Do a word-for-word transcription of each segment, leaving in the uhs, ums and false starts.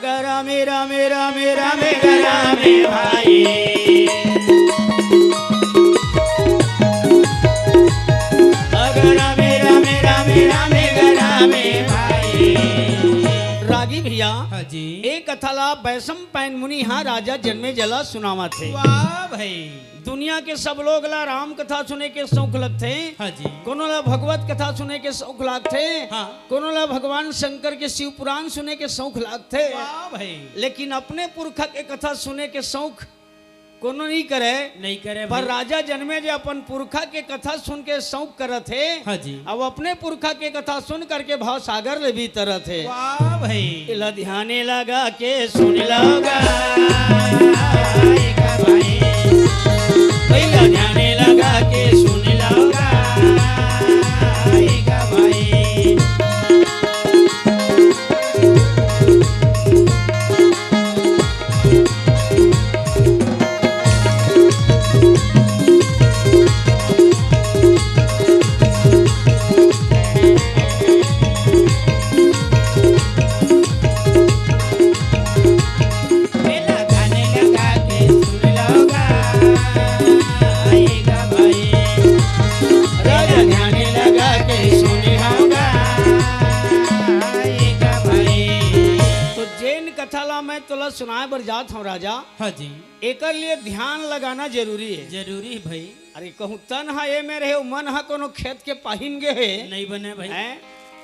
रामे रामे रामे रामे रामे भाई। अगर रामे रामे रामे रामे रामे भाई। रागी भैया, हाँ जी। एक कथा ला बैसम पैन मुनि हा राजा जनमे जला सुनावत हे। वाह भाई। दुनिया के सब लोग ला राम कथा सुने के शौक लगथे। हाँ जी। कोनो ला भगवत कथा सुने के शौक लागथे। हाँ। कोनो ला भगवान शंकर के शिव पुराण सुने के शौक लागथे। वाह भाई। लेकिन अपने पुरखा के कथा सुने के शौक कोनो नहीं करे। नहीं करे पर भाई। राजा जनमे जे अपन पुरखा के कथा सुन के शौक करत हे। हाँ जी। अब अपने पुरखा के कथा सुन करके भाव सागर ले भी तरत हे। वाह भाई। इला ध्याने लगा के सुन लोगा। पहिला ध्याने लगा के सुन लोगा। तो जेन कथा ला मैं तोला सुनाए बर जात हूँ राजा, हाँ जी। एकर लिए ध्यान लगाना जरूरी है। जरूरी है भाई। अरे कहूँ तन हा ए में रहे, मन हा कोनो खेत के पाहिन गे है। नहीं बने भाई। हैं?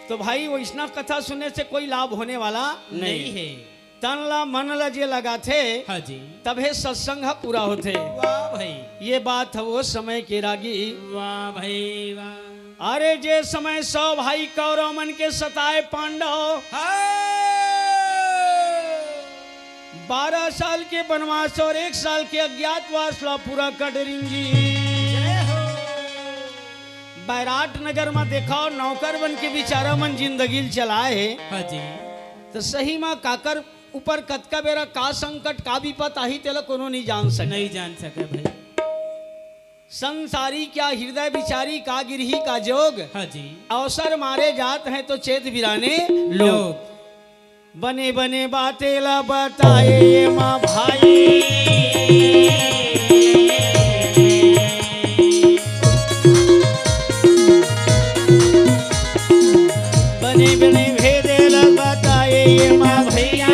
तो भाई वैष्णव कथा सुनने से कोई लाभ होने वाला नहीं नहीं। है। तन ला मन ला जे लगाथे, हाँ जी। तभे सत्संग ह पूरा होथे। वाह भाई। ये बात ह वो समय के रागी। वाह भाई वाह। अरे जे समय सौ भाई कौरव मन के सताए पांडव, हाँ। बारह साल के वनवास और एक साल के अज्ञातवास ला पूरा कटरिंगी। जय हो। बैराट नगर में देखा नौकर बन के बेचारा मन जिंदगी ल चलाए हे। हाँ जी। तो सही में काकर ऊपर कतका बेरा का संकट, का विपत आही, तेला कोनो नहीं जान सके। नहीं जान सके भाई। संसारी क्या हृदय विचारी, का गिरही का जोग। हाँ जी। अवसर मारे जात हैं तो चेत बिराने लोग। लोग। बने बने बातें ला बताए ये माँ भाई। बने बने भेदे ला बताए ये माँ भैया।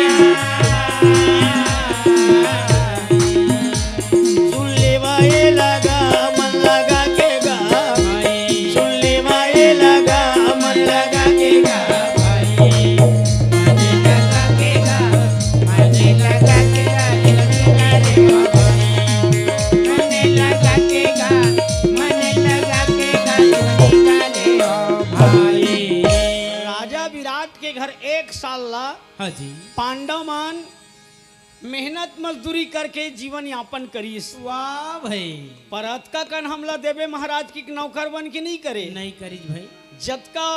सुन लेवा ए लगा, मन लगा के गा भाई। सुन लेवा ए लगा, मन लगा के गा भाई। मन लगा के गा, मन लगा के गा, मन लगा के गा, मन लगा के गा, मन लगा के गा, मन लगा के गा, मन लगा के गा भाई। राजा विराट के घर एक साल ला हाँ जी। पांडव मन मेहनत मजदूरी करके जीवन यापन करिस। वाह भाई। पर अतका कन हमला देवे महाराज की नौकर बन के नहीं करे। नहीं करिस भाई। जतका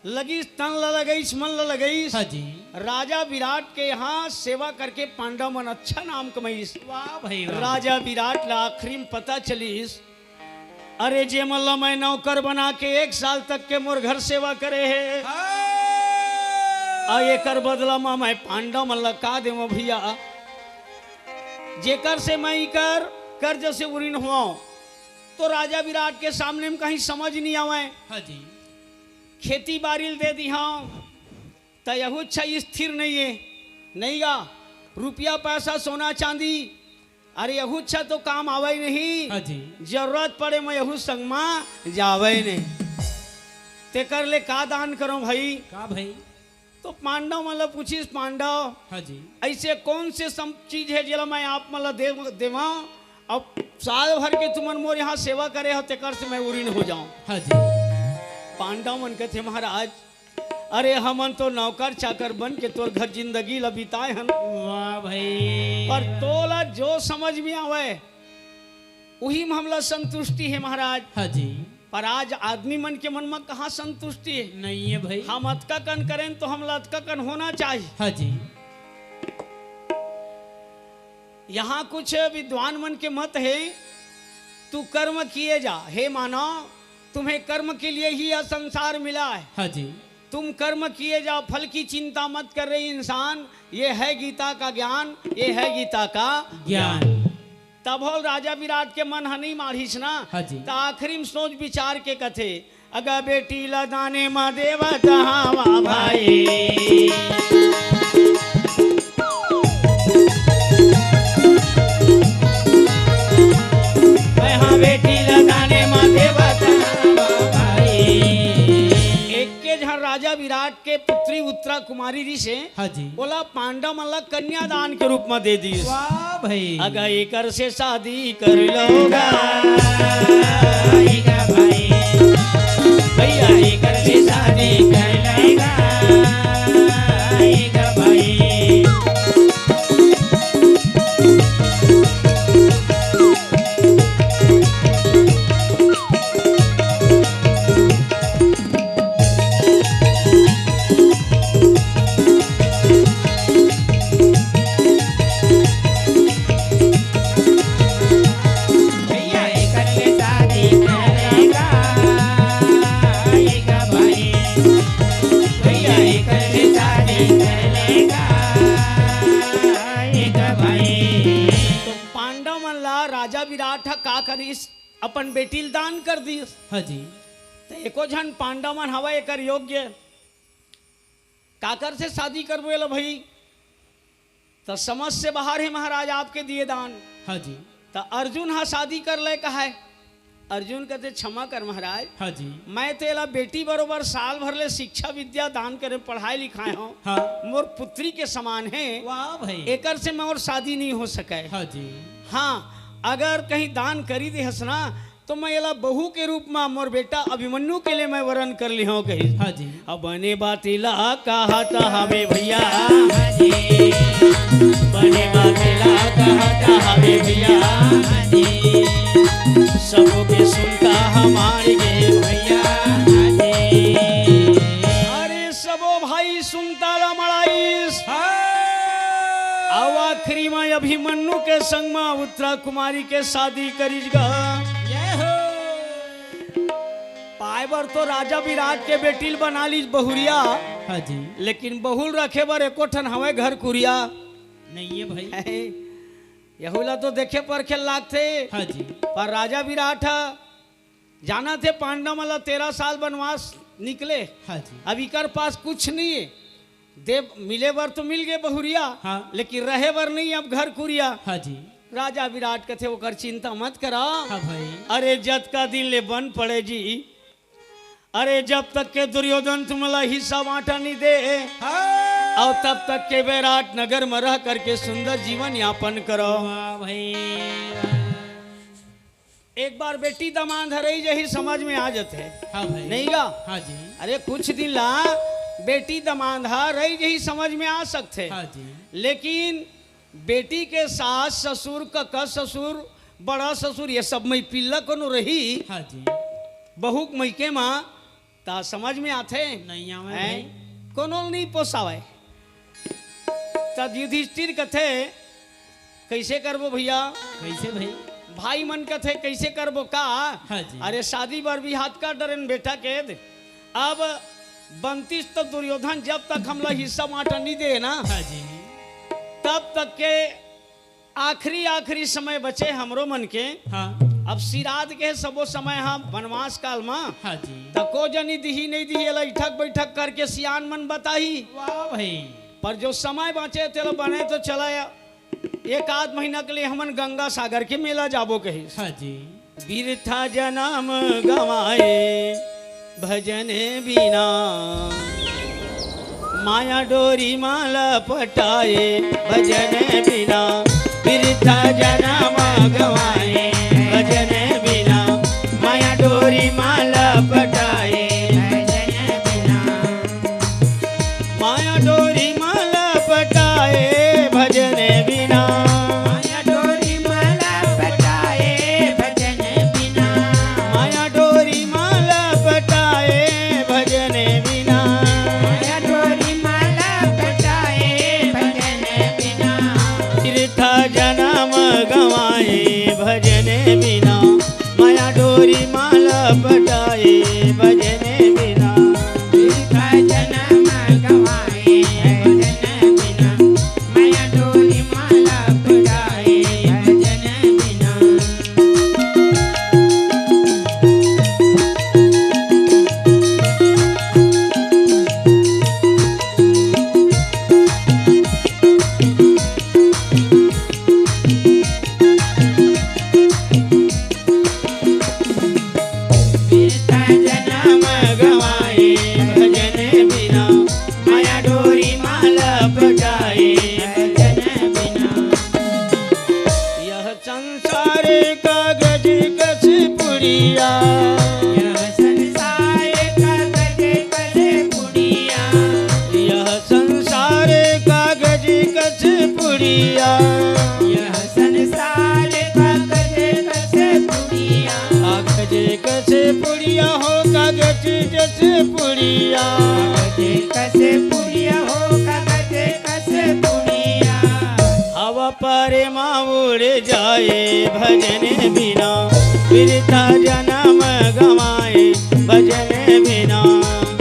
लगिस तन ला लगइस, मन ला लगइस। हाँ जी। राजा विराट के यहाँ सेवा करके पांडव मन अच्छा नाम कमाइस। वाह भाई वाह। राजा विराट ला आखिरी में पता चलिस अरे, जे मन ला मैं नौकर बना के एक साल तक के मोर घर सेवा करे हे, हाँ। अउ एकर बदला म मैं पांडव मन ला का देवं भैया, जेकर से मैं इकर कर्ज से उरिन होवं। तो राजा विराट के सामने म कहीं समझ नहीं आवय। हाँ जी। खेती बारी ल दे दिहंव, त यहू अच्छा स्थिर नहीं हे, नहीं गा, रुपया पैसा सोना चांदी अरे यहू अच्छा तो काम आवय नहीं। हाँ जी। जरूरत पड़े म यहू संग म जावय नहीं। तेकर ले का दान करंव भाई? का भाई? तो पांडव मन ला पूछिस, पांडव, हाँ जी। ऐसे कौन से सम-, चीज हे जेला मैं आप मन ला दे-, देवंव, अब साल भर के तुमन मोर यहाँ सेवा करे हो, तेकर से मैं उरिन हो जावं। हाँ जी। पांडव मन कथे, महाराज, अरे हमन तो नौकर चाकर बन के तोर घर जिंदगी ल बिताए हन। वाह भाई। पर तोला जो समझ में आवय, उही म हमला संतुष्टि हे महाराज। हाँ जी। पर आज आदमी मन के मन म कहाँ संतुष्टि हे? नहीं हे भाई। हम अतका कन करेन तो हमला अतका कन होना चाहिए। हाँ जी। यहाँ कुछ विद्वान मन के मत हे, तू कर्म किए जा, हे मानव, तुम्हें कर्म के लिए ही यह संसार मिला है। हाँ जी। तुम कर्म किए जाओ, फल की चिंता मत कर रे इंसान, ये है गीता का ज्ञान, ये है गीता का ज्ञान। तभो राजा विराट के मन ह नहीं माढ़िस ना। हाँ जी। त आखिरी में सोच विचार के कथे, अगर बेटी ला दाने मा देवत हवा भाई, मैं हाँ बेटी ला दाने मा देवत हवा भाई। एक के झन राजा विराट के पुत्री उत्तरा कुमारी रिहिसे, हाँ जी। ओला पांडव मन ला कन्यादान के रूप म दे दिस। वाह भाई। अगर एकर से शादी कर लोगा, भैया एकर से शादी कर लोगा, भाई। भैया एकर ले शादी करेगा, आएगा भाई। भैया एकर ले शादी करेगा, आएगा भाई। तो पांडव मन ला राजा विराट ह का करिस, अपन बेटी ल दान कर दिस। हाँ जी। त एको झन पांडव मन हवय एकर योग्य, काकर से शादी करबो एला भई? त समझ से बाहर हे महाराज आपके दिए दान। हाँ जी। त अर्जुन ह शादी कर ले कहाय। अर्जुन कथे, क्षमा कर महाराज, हाँ जी। मैं तेला बेटी बरोबर साल भर ले शिक्षा विद्या दान करे, पढ़ाए लिखाए हंव। हाँ। मोर पुत्री के समान हे। वाह भाई। एकर से मोर शादी नहीं हो सके। हाँ जी। हाँ, अगर कहीं दान करी देहस ना, तो मैं एला बहू के रूप म मोर बेटा अभिमन्यु के लिए मैं वरण कर लिहंव कहिस। हाँ जी। अब बने बात ला कहत हवे भैया, हाँ जी। बने बात ला कहत हवे भैया, हाँ जी। सबो के सुनता हमार गे भैया, हाँ जी। अरे सबो भाई सुनता ला मड़ाइस। हाँ। अउ आखिरी म अभिमन्यु के संग म उत्तरा कुमारी के शादी करिस गा। जय हो। पाए बर तो राजा विराट के बेटी ल बना लीस बहुरिया, हाँ जी। लेकिन बहू ल रखे बर एको ठन हवय घर कुरिया। नहीं है भाई। यहू ला तो देखे परखे लागथे। हाँ जी। पर राजा विराट ह जानत हे पांडव मन ला तेरह साल वनवास निकले। हाँ जी। अब इकर पास कुछ नहीं है, दे मिले बर तो मिल गए बहुरिया, हाँ। लेकिन रहे बर नहीं अब घर कुरिया। हाँ जी। राजा विराट कथे, ओकर चिंता मत करा। हाँ भाई। अरे जतका दिन ले बन पड़े जी, अरे जब तक के दुर्योधन तुमला हिस्सा बांटा नहीं दे, हाँ। और तब तक के विराट नगर में रह करके सुंदर जीवन यापन करो। वाह भाई। एक बार बेटी दमांद ह रही जही समझ में आ जाथे। हाँ भाई। नहीं गा? हाँ जी। अरे कुछ दिन ला बेटी दमांद ह रही जही समझ में आ सकथे। हाँ जी। लेकिन बेटी के सास ससुर, कका ससुर, बड़ा ससुर, ये सब में पिल्ला कोनो रही। हाँ जी। बहू के मइके मा ता समझ में आथे? नहीं आवे हैं? भाई। कोनो नहीं पोसावे। तब युधिष्ठिर कथे, "कैसे करबो भैया?" कैसे भाई? भाई मन कथे, "कैसे करबो का?" हाँ जी। अरे शादी बर भी हाथ काट डरेन बेटा के दे। अब बनतीस तो दुर्योधन जब तक हमला हिस्सा बांटा नहीं दे ना, हाँ जी। तब तक के आखिरी, आखिरी समय बचे हमरो मन के। हाँ। अब सिराद के सबो समय ह वनवास काल म। हाँ जी। त को जनी दिही नहीं दिही, एला इठक बैठक करके सियान मन बताही। वाह भाई। पर जो समय बांचे तेला बने तो चला या। एक आध महीना के लिए हमन गंगा सागर के मेला जाबो कहिस। हाँ जी। बिरथा जनम गंवाए भजन बिना, माया डोरी माला पटाए भजन बिना। बिरथा जनम गंवाए भजन बिना, माया डोरी माला पटाए भजन बिना। माया डोरी माला पटाए भजन बिना। माया डोरी माला पटाए भजन बिना। माया डोरी माला पटाए भजन बिना। माया डोरी माला पटाए भजन बिना। बिरथा जनम गंवाए भजन बिना। माया डोरी माला पटाए भजन बिना। बिरथा पुड़िया। यह संसार कागज कस पुड़िया। यह संसार कागज कस पुड़िया। यह संसार कागज कस पुड़िया। कागज कस पुड़िया हो, कागज जस पुड़िया। कागज कस पुड़िया हो, कागज कस पुड़िया। हवा परे मा उड़ जाए भजन बिना, बिरथा जनम गवाए भजन बिना।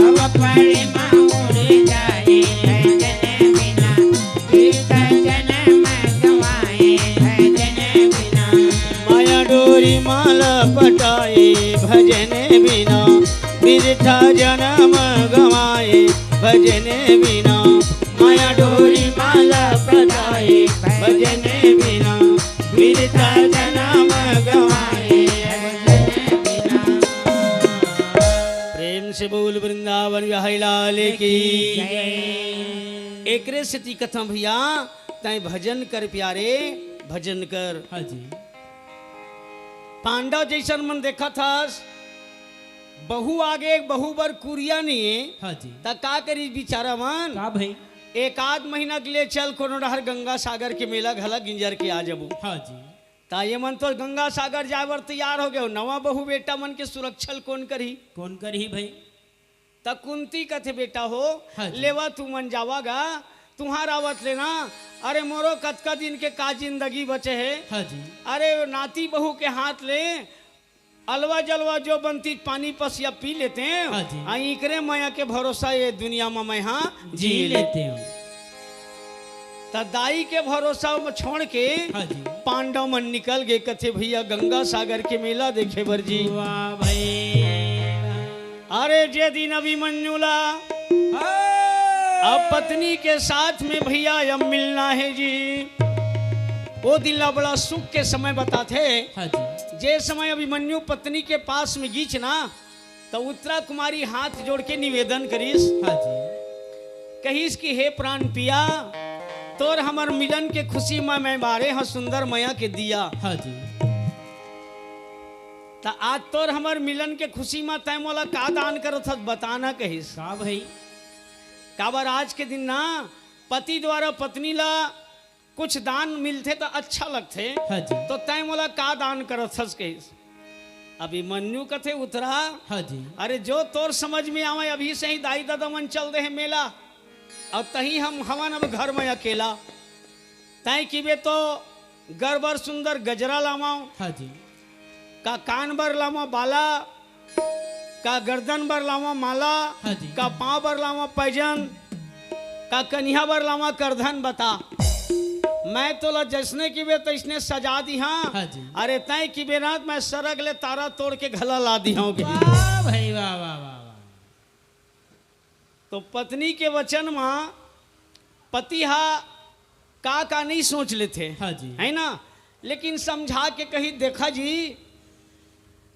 हवा परे मा उड़ जाए भजन बिना, बिरथा जनम गवाए भजन बिना। माया डोरी मा लपटाए भजन बिना, बिरथा जनम गवाए भजन बिना। माया डोरी मा लपटाए भजन बिना, बिरथा जनम गवाए भजन बिना। प्रेम से बोल वृंदावन बिहारी लाल की। जय। एकरे सेती कथंव भैया, तैं भजन कर प्यारे, भजन कर। हाँ जी। पांडव जइसन मन देखत हस, बहू आगे बहू बर कुरिया नइ हे। हाँ जी। त का करी बिचारा मन? का भई? एक आध महीना के लिए चल कोनो डहर गंगा सागर के मेला घला गिंजर के आ जबो। हाँ जी। त ये मन तो गंगा सागर जाए बर तैयार हो गए, नवा बहू बेटा मन के सुरक्षा ल कोन करही? कोन करही भई? त कुंती कथे, "बेटा हो, हाँ जी। लेवा तुमन जावा गा, तुंहर आवत ले ना, अरे मोरो कतका दिन के का जिंदगी बचे हे। हाँ जी। अरे नाती बहू के हाथ ले अलवा जलवा जो बनती पानी पसिया पी लेतेंव। हाँ जी। आ इकरे मया के भरोसा ये दुनिया म मैं हा जी जी लेतेंव।" त दाई के भरोसा म छोड़ के हाँ जी। पांडव मन निकल गे, कथे, "भैया गंगा सागर के मेला देखे बर जी।" वाह भई। अरे जे दिन अभिमन्यु ला हाँ। अब पत्नी के साथ में भैया अब मिलना हे जी, ओ दिन ला बड़ा सुख के समय बताथे। हाँ जी। जे समय अभिमन्यु पत्नी के पास में गीच ना, त उत्तरा कुमारी हाथ जोड़ के निवेदन करिस। हाँ जी। कहिस कि हे प्राण पिया, तोर हमर मिलन के खुशी म मैं बारे हंव सुंदर मया के दिया। हाँ जी। त आज तोर हमर मिलन के खुशी म तैं मोला का दान करत हस, बता ना, कहिस। का भई? काबर आज के दिन ना पति द्वारा पत्नी ला कुछ दान मिलथे त अच्छा लगथे। हाँ जी। तो तैं मोला का दान करत हस कहिस। अभिमन्यु कथे, "उत्तरा, हाँ जी। अरे जो तोर समझ में आवे, अभी से ही दाई ददा मन चल दे हे मेला, अउ तहीं हम हवन अब घर में अकेला। तैं किबे तो गर बर सुंदर गजरा लावंव, हाँ जी। का कान बर लावंव बाला, का गर्दन बर लावंव माला, हाँ जी। का पांव बर लावंव पैजन, का कनिहा बर लावंव करधन, बता। मैं तोला जइसने किबे तइसने सजा दिहां। हाँ जी। अरे तैं किबे ना, मैं सरग ले तारा तोड़ के घला ला दिहां गे।" वाह भई, वाह, वाह, वाह, वाह। तो पत्नी के वचन म पति हा का का नइ सोच लेथे, हाँ जी। है ना? लेकिन समझा के कही, "देखा जी,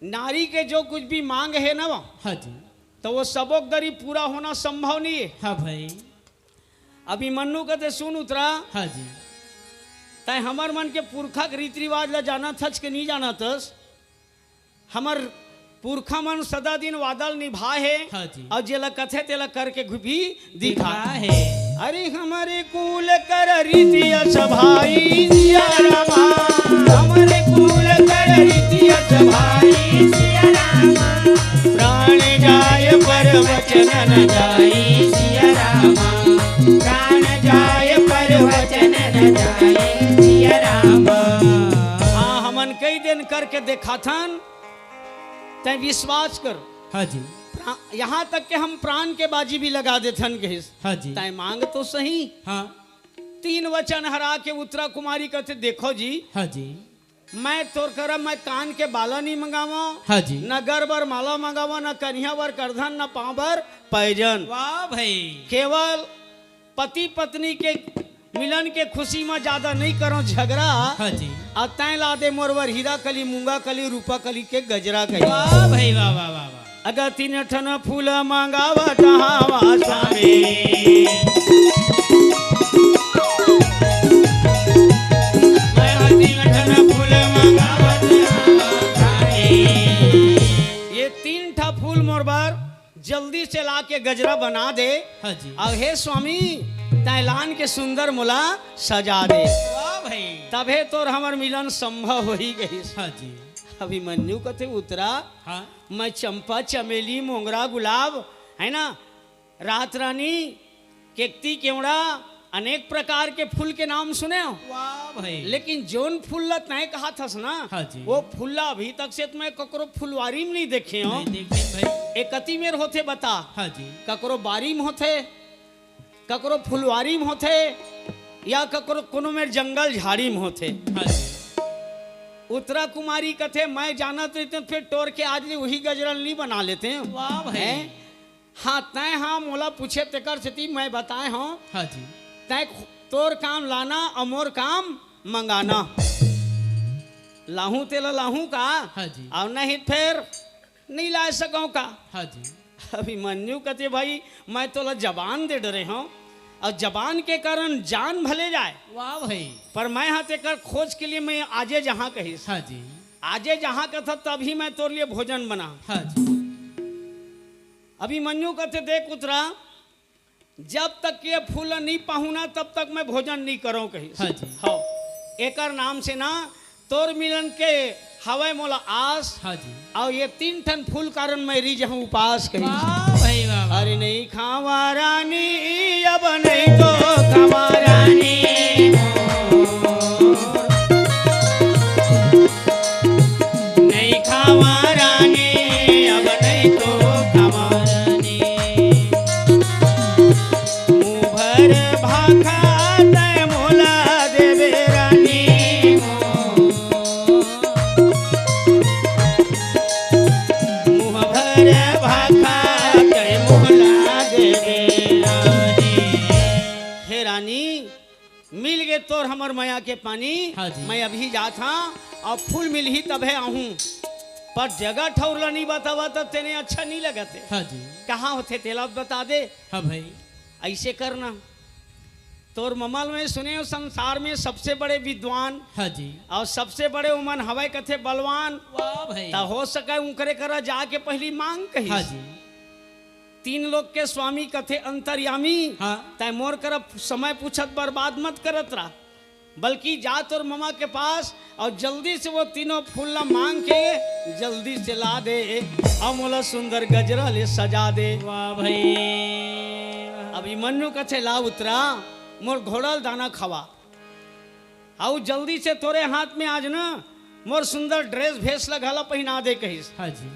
नारी के जो कुछ भी मांग हे ना, हाँ जी। तो वो सबो के दरी पूरा होना संभव नइ हे।" हाँ भई। अभिमन्यु कथे, "सुन उत्तरा, हाँ जी। तैं हमर मन के पुरखा के रीति रिवाज ला जानत हस के नइ जानत हस? हमर पुरखा मन सदा दिन वादा ल निभाए हे, हाँ जी। अउ जेला कथे तेला करके घु-, भी दिखा दिखा हे।" अरे हमरे कुल कर रीति अस भाई सिया रामा, हमरे कुल कर रीति अस भाई सिया रामा, प्राण जाय पर वचन न जाई सिया रामा, प्राण जाय पर वचन न जाई सिया रामा। हाँ, हमन कई दिन करके देखाथन, तैं विश्वास कर। हाँ जी। प्रा-, यहाँ तक के हम प्राण के बाजी भी लगा देथन कहिस। हाँ जी। तैं मांग तो सही। हाँ। तीन वचन हरा के उत्तरा कुमारी कथे, "देखो जी, हाँ जी। मैं तोर करा मैं कान के बाला नइ मंगावंव, हाँ जी। न गर बर माला मंगावंव, न कनिहा बर करधन, न पांव बर पैजन।" वाह भई। केवल पति पत्नी के मिलन के खुशी म जादा नइ करंव झगरा। हाँ जी। अउ तैं ला दे मोर बर हीरा कली, मूंगा कली, रूपा कली के गजरा कही। वाह भई, वाह, वाह, वाह, वाह। अगर तीन ठन फूल मंगावत हवा स्वामी, मैं तीन ठन फूल मंगावत हवा स्वामी। जल्दी से ला के गजरा बना दे। हाँ जी। अउ हे स्वामी, तैं लान के सुंदर मोला सजा दे। वाह भाई। तभे तोर हमर मिलन संभव होही कहिस। हाँ जी। अभिमन्यु कथे, "उत्तरा, हाँ। मैं चंपा, चमेली, मोंगरा, गुलाब, है ना, रात रानी, केकती, केवड़ा, अनेक प्रकार के फूल के नाम सुने हो।" वाह भाई। लेकिन जोन फूल ला तैं कहत हस ना, हाँ जी। वो फूल ला अभी तक से त मैं ककरो फुलवारी में नहीं देखे हो। नहीं देखे भाई। ए कति मेर होथे बता? हाँ जी। ककरो बारी में होथे, ककरो फुलवारी में होथे, या ककरो कोनो मेर जंगल झाड़ी में होथे। हाँ जी। उत्तरा कुमारी कथे, "मैं जानत रहितेंव त फेर टोर के आज ले उही गजरा ल नहीं बना लेतेंव।" वाह भाई। हैं? हाँ, तैं हाँ मोला पूछे तेकर सेती मैं बताए हंव। हाँ जी। तैं तोर काम लाना अउ मोर काम मंगाना। लाहूं तेला लाहूं का? हाँ जी। अउ नहीं फेर नहीं ला सकंव का? हाँ जी। अभिमन्यु कथे, "भाई, मैं तोला जबान दे डरे हंव, अउ जबान के कारण जान भले जाए।" वाह भाई। "पर मैं हा तेकर खोज के लिए मैं आजे जाहूं," कहिस। हाँ जी। "आजे जाहूं कथा तभी मैं तोर लिए भोजन बना।" हाँ जी। अभिमन्यु कथे, "देख उत्तरा, जब तक ये फूल नहीं पाहूं ना, तब तक मैं भोजन नहीं करंव," कहिस। हाँ जी। हव, एकर नाम से ना तोर मिलन के हवय मोला आस। हाँ जी। अउ ये तीन ठन फूल कारण मैं रहि जाहूं उपास, कहिस। वाह भाई वाह, वाह। "अरे नहीं खावा रानी, अब नहीं तो खावा रानी।" नहीं खावा रानी, अब नहीं तो खावा रानी। मुँह भर भाखा तैं मोला देबे रानी। मुँह भर भाखा तैं मोला देबे रानी। हे रानी, मिल गे तोर हमर मया के पानी, हाँ जी। मैं अभी जात हंव, अउ फूल मिलही तभे आहूं, पर जगह ठउर ला नहीं बतावा त तेने अच्छा नहीं लगत हे। हाँ जी। कहाँ होथे तेला बता दे। हाँ भाई। अइसे करना, तोर ममा ल मैं सुने हंव संसार में सबसे बड़े विद्वान, हाँ जी। अउ सबसे बड़े उमन हवय कथे बलवान। वाह भाई। त हो सकय उनकरे करा जाके पहिली मांग कहिस। हाँ जी। तीन लोक के स्वामी कथे अंतर्यामी। हाँ। तैं मोर करा समय पूछत बर्बाद मत करत रह, बल्कि जा तोर ममा के पास अउ जल्दी से वो तीनों फूल ला मांग के जल्दी से ला दे, अउ मोला सुंदर गजरा ले सजा दे। वाह भाई। अभिमन्यु कथे, "ला उत्तरा, मोर घोड़ा ल दाना खवा।" अउ जल्दी से तोरे हाथ में आज ना मोर सुंदर ड्रेस भेस ला घला पहिना दे कहिस। हाँ जी।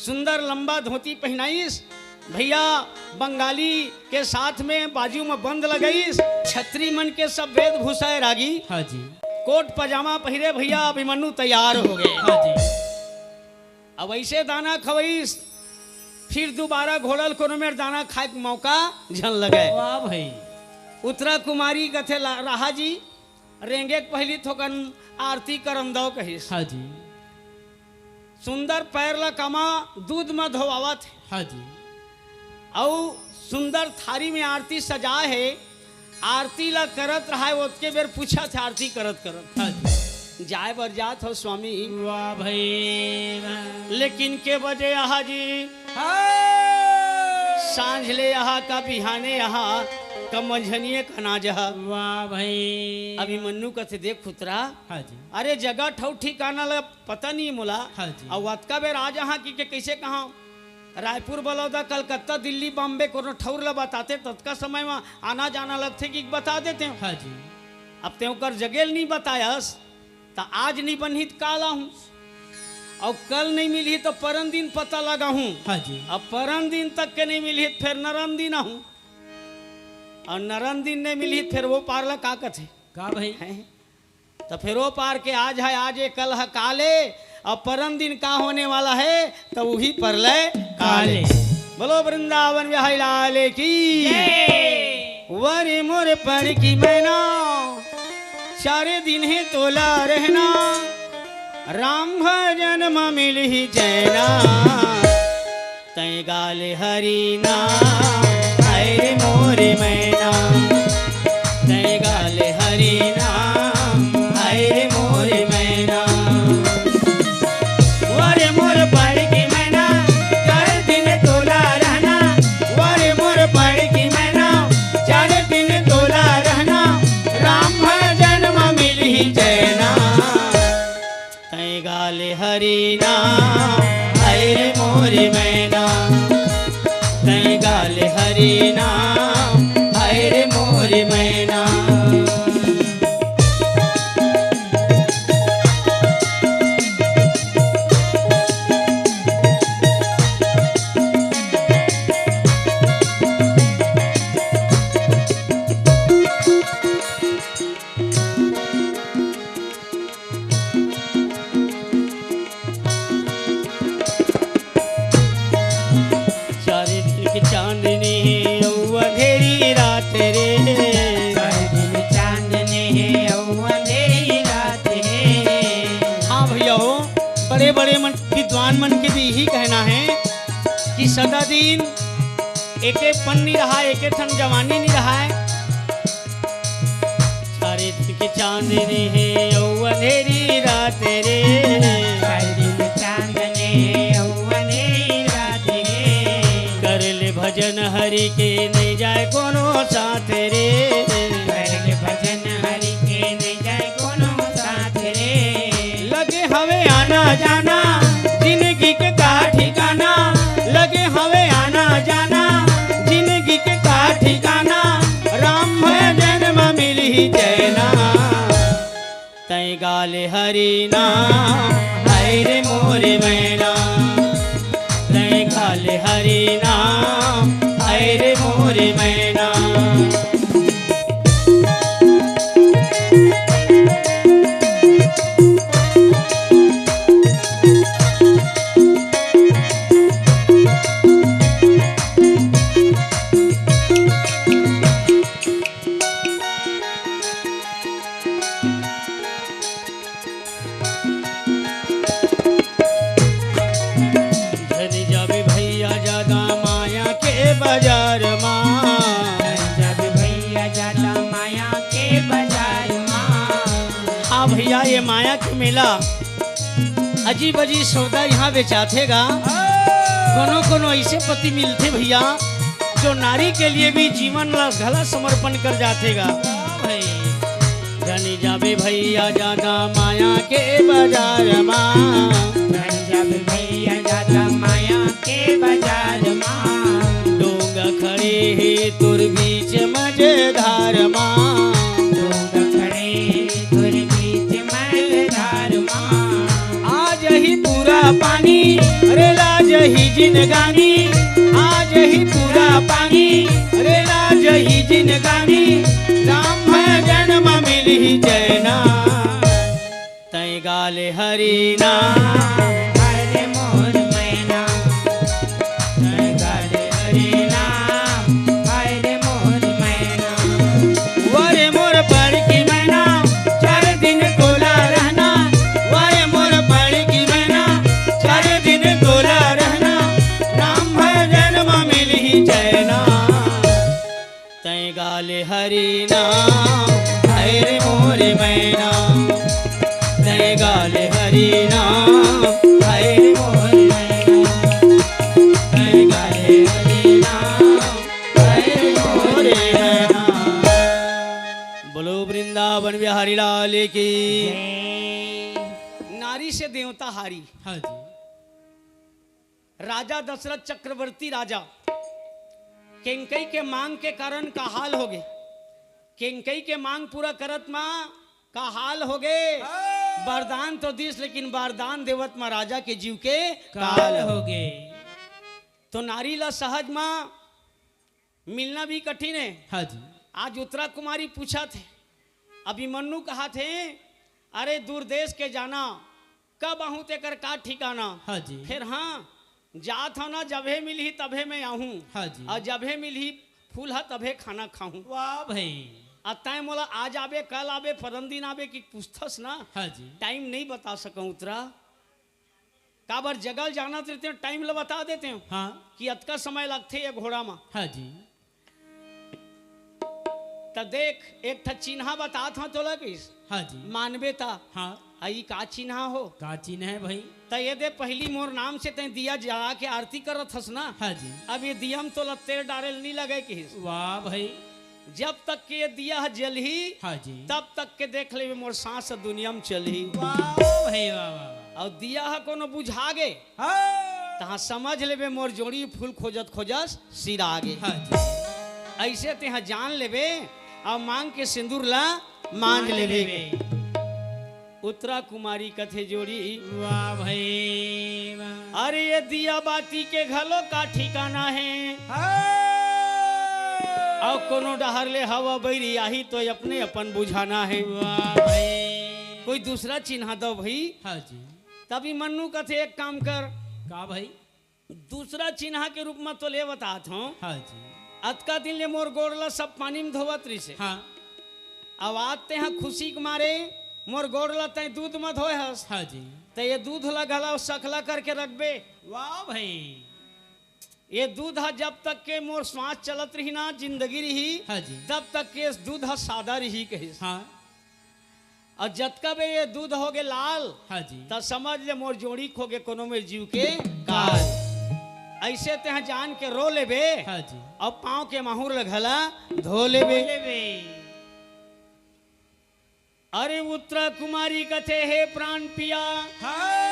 सुंदर लंबा धोती पहिनाइस। भैया बंगाली के साथ में बाजू में बंद लगाइस। छत्री मन के सब वेशभूषा हे रागी। हाँ जी। कोट पजामा पहिरे भैया अभिमन्यु तैयार हो गे। हाँ जी। अब अइसे दाना खवइस, फिर दोबारा घोड़ा ल कोनो मेर दाना खाए के मौका झन लगय। वाह भाई। उत्तरा कुमारी कथे ला-, रहा जी, रेंगे के पहिली थोकन आरती करन दव कहिस। हाँ जी। सुंदर पैर ला कमा दूध म धोवावत हे। हाँ जी। अउ सुंदर थारी में आरती सजाए हे, आरती ला करत रहाय, ओतके बेर पूछत हे आरती करत करत। हाँ जी। जाए बर जात हो स्वामी। वाह भाई, वाह। लेकिन के बजे आहा जी? हाँ। सांझ ले आहा का बिहाने आहा, का मंझनिये का ना जहा? वाह भाई। अभिमन्यु कथे, देख खुतरा, हाँ जी। अरे जगह ठउर ठिकाना ला पता नहीं मोला। हाँ जी। अउ अतका बेर आ जहा कि के कइसे कहा? रायपुर, बलौदा, कलकत्ता, दिल्ली, बॉम्बे कोनो ठउर ला बताते, ततका समय म आना जाना लगथे कि बता देते हो। हाँ जी। अब तें ओकर जगह ल नहीं बतायस, त आज नहीं बनही त काल आहूं, अउ कल नहीं मिलही त परन दिन पता लगाहूं। हाँ जी। अब परन दिन तक के नहीं मिलही त फेर नरन दिन आहूं, अउ नरन दिन नहीं मिलही त फेर वो पार ला का कथे? का भाई? हैं? त फेर वो पार के आज है, आज ये कल है, काले, अब परन दिन का होने वाला है, त उही परलय काले। काले। बोलो वृंदावन बिहारी लाल की। जय। वर मोर पण की मैना, चार दिन है तोला रहना, राम भजन म मिलही चैना। तैं गाले हरि नाम, हाय रे मोरे मैना। तैं गाले हरि नाम, हाय रे मोरे मैना। वर मोर पण की मैना, चार दिन तोला रहना, हरि नाम, हाय रे मोर मैना, तैं गा ले हरि नाम, हाय रे मोर मैना। चार दिन के चांदनी हे अउ अंधेरी रात रे। चार दिन चांदनी हे अउ अंधेरी रात हे। हाँ भैया हो, बड़े-बड़े मन, विद्वान मन के भी यही कहना हे कि सदा दिन एके पन नी रहा, एके ठन जवानी नी रहा। चार दिन के चांदनी हे अउ अंधेरी रात रे। चार दिन चांदनी हे अउ अंधेरी रात रे। कर ले भजन हरि के नइ जाय कोनो साथ रे। कर ले भजन हरि के नइ जाय कोनो साथ रे। लगे हवे आना जाना, जिनगी के का ठिकाना। लगे हवे आना जाना, जिनगी के का ठिकाना। राम भजन म मिलही चैना। तैं गा ले हरि नाम, हाय रे मोर मैना। तैं गा ले हरि नाम, हाय रे मोर मैना। झन जाबे भैया जादा माया के बाजार मा। झन जाबे भैया जादा माया के बाजार मा। हाँ भैया, ये माया के मेला अजीब अजीब सौदा यहाँ बेचाथे गा। कोनो कोनो ऐसे पति मिलथे भैया, जो नारी के लिए भी जीवन ला घला समर्पण कर जाथे गा। वाह भाई। झन जाबे भैया जादा माया के बाजार मा। झन जाबे भैया जादा माया के बाजार मा। डोंगा खड़े हे तोर बीच मझधार मा। डोंगा खड़े हे तोर बीच मझधार मा। आ जही पूरा पानी, अरे ला जही जिनगानी। आ जही पूरा पानी, अरे ला जही जिनगानी। राम भजन म मिलही चैना। तैं गा ले हरि नाम, हाय रे मोर मैना। तैं गा ले हरि नाम, हाय रे मोर मैना। वा रे मोर बड़की मैना, चार दिन तोला रहना। वा रे मोर बड़की मैना, चार दिन तोला रहना। राम भजन म मिलही चैना। तैं गा ले हरि नाम, हाय रे मोर मैना। तैं गा ले हरि नाम, हाय रे मोर मैना। तैं गा ले हरि नाम, हाय रे मोर मैना। बोलो वृंदावन बिहारी लाल की। जय। नारी से देवता हारी। हाँ जी। राजा दशरथ चक्रवर्ती राजा केंकई के मांग के कारण काहाल होगे। केंकई के मांग पूरा करत मा काहाल होगे। हाँ। वरदान तो दिस, लेकिन वरदान देवत मा राजा के जीव के काल काल होगे। तो नारी ला सहज मा मिलना भी कठिन हे। हाँ जी। आज उत्तरा कुमारी पूछत हे, अभिमन्यु कहत हे, "अरे दूर देश के जाना, कब आहूँ तेकर का ठिकाना?" हाँ जी। फेर हाँ, जात हँव ना, जभे मिलही तभे मैं आहूँ। हाँ जी। अउ जभे मिलही फूल ह तभे खाना खाहूँ। वाह भाई। अउ तैं मोला आज आबे, कल आबे, परन दिन आबे कि पूछथस ना, हाँ जी। टाइम नइ बता सकँव उत्तरा। काबर जगह ल जानत रहितेंव, टाइम ल बता देतेंव हाँ। कि अतका समय लगथे ये घोड़ा म। हाँ जी। त देख, एक ठा चिन्हा बतात हँव तोला कहिस। हाँ जी। मानबे त। हाँ। अ, ई का चिन्हा हो? का चिन्हा हे भाई? त ये दे, पहिली मोर नाम से तैं दिया जला के आरती करत हस ना। हाँ जी। अब ये दिया म तोला तेल डारे ल नइ लगे कहिस। वाह भाई। जब तक के ये दिया ह जलही, हाँ जी। तब तक के देख लेबे मोर सांस दुनिया म चलही। वाह भाई, वाह, वाह, वाह। अउ दिया ह कोनो बुझा गे, हाँ। तहाँ समझ लेबे मोर जोड़ी फूल खोजत खोजत सिरा गे। हाँ जी। अइसे तेहा जान लेबे, अउ मांग के सिंदूर ला मांज मांज लेबे। लेबे। उत्तरा कुमारी कथे जोड़ी। वाह भाई, वाह। अरे ये दिया बाती के घलो का ठिकाना हे? हाँ। अउ कोनो डहर ले हवा बइरी आही तो अपने अपन बुझाना हे। वाह भाई। कोई दूसरा चिन्हा दव भई। हाँ जी। तभी मन्नू कथे एक काम कर। का भाई? दूसरा चिन्हा के रूप म तोला बतात हंव। हाँ जी। अतका दिन ले मोर गोड़ ला सब पानी म धोवत रिहिसे। हाँ। अब आज तेहा खुशी के मारे मोर गोड़ ला तैं दूध म धोए हस। हाँ जी। त ये दूध ला घला सकला करके रखबे। वाह भाई। ये दूध ह जब तक के मोर सांस चलत रही ना, जिंदगी रही, हाँ जी। तब तक के दूध ह सादा रही कहिस। हाँ। अउ जतका बेर ये दूध होगे लाल, हाँ जी। त समझ ले मोर जोड़ी खोगे कोनो मेर जीव के काल। काल। अइसे तेहा जान के रो लेबे, हाँ जी। अउ पाँव के माहुर ल घला धो लेबे। धो लेबे। अरे उत्तरा कुमारी कथे, हे प्राण पिया, हाँ।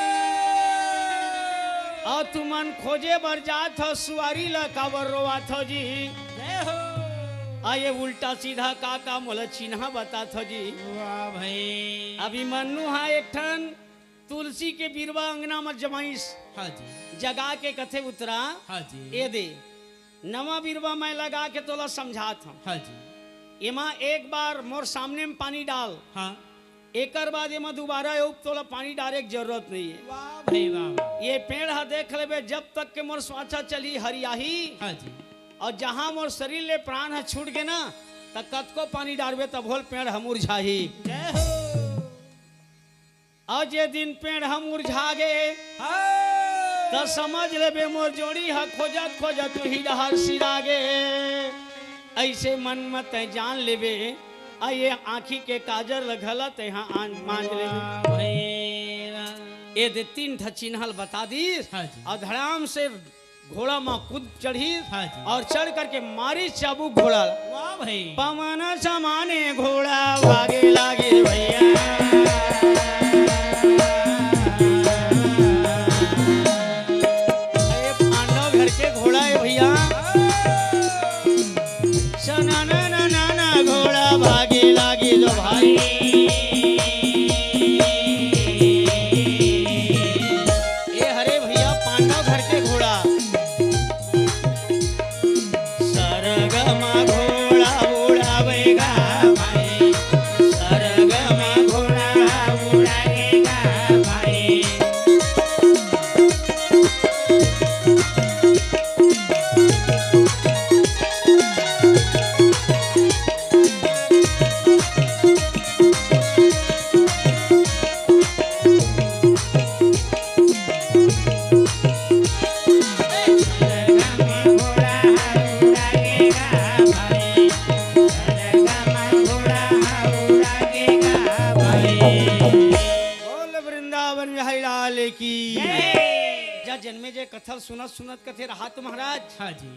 अउ तुमन खोजे बर जात हव सुवारी ला, काबर रोवात हव जी? जय हो। अउ ये उल्टा सीधा का का मोला चिन्हा बतात हव जी? वाह भाई। अभिमन्यु हा एक ठन तुलसी के बिरवा अंगना म जमाइस। हाँ जी। जगा के कथे उत्तरा, हाँ जी। ए दे, नवा बिरवा मैं लगा के तोला समझात हंव। हाँ जी। एमा एक बार मोर सामने म पानी डाल। हाँ। एकर बाद एमा दुबारा अउ तोला पानी डारे के जरूरत नइ हे। वाह भाई वाह, वाह। ये पेड़ ह देख लेबे, जब तक के मोर सांस चलही हरियाही। हाँ जी। अउ जहां मोर शरीर ले प्राण ह छूट गे ना, त कतको पानी डारबे तभो ले पेड़ ह मुरझाही। जय हो। अउ जे दिन पेड़ ह मुरझा गे, हाँ। त समझ लेबे मोर जोड़ी ह खोजत खोजत उही डहर सिरा गे। अइसे मन म तैं जान लेबे, अउ ये आँखी के काजर ल घला तैं ह आन-, मांज लेबे। वाह भाई वाह। ए दे तीन ठा चिन्हा ल बता दिस, हाँ जी। अउ धड़ाम से घोड़ा म कूद चढ़िस, हाँ जी। अउ चढ़ करके मारिस चाबुक घोड़ा। वाह भाई। पवन समाने घोड़ा भागे लागे भइया। अरे पांडव घर के घोड़ा हे भइया। सना ना ना ना ना घोड़ा भागे लागे जो भाई। ए हरे भइया पांडव घर के घोड़ा। सरग म घोड़ा उड़ावेगा भाई, सरग म घोड़ा उड़ावेगा भाई। बोल वृंदावन बिहारी लाल की। जय। जा जन्मे जे कथा सुनत सुनत कथे रहा तो महाराज। हाँ जी।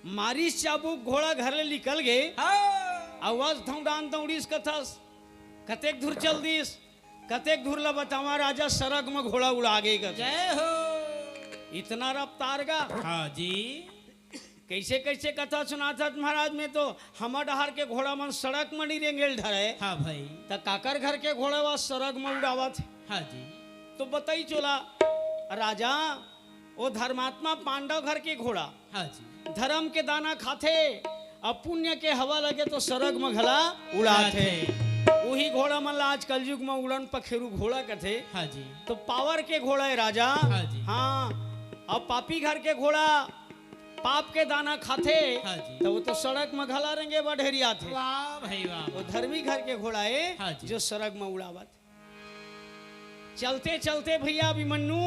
मारिस चाबुक घोड़ा घर ले निकल गे। हाँ। अउ अस धौंडान दौड़िस कथस। कतेक धुर चल दिस, कतेक धुर ल बतावा राजा, सरग म घोड़ा उड़ा गे कथस। जय हो। इतना रफ्तार गा। हाँ जी। कइसे कइसे कथा सुनात हस महाराज, में तो हमर डहर के घोड़ा मन सड़क म नइ रेंगे ल धरय। हाँ भाई। त काकर घर के घोड़ा वा सरग म उड़ावत हे? हाँ जी। तो बताइस ओला राजा, ओ धर्मात्मा पांडव घर के घोड़ा हाँ जी। धरम के दाना खाथे, अउ पुन्य के हवा लगे तो सरग म घला उड़ाथे। उड़ाथे। उही घोड़ा मन ला आज कलयुग म उड़न पखेरू घोड़ा कथे। हाँ जी। तो पावर के घोड़ा हे राजा। हाँ जी। हाँ, अउ पापी घर के घोड़ा पाप के दाना खाथे, हाँ जी। त ओ तो सड़क म घला रेंगे बढेरियाथे। वाह भाई वाह, ओ वाह। धर्मी घर के घोड़ा हे, हाँ जी। जो सरग म उड़ावत। चलते चलते भइया अभिमन्यु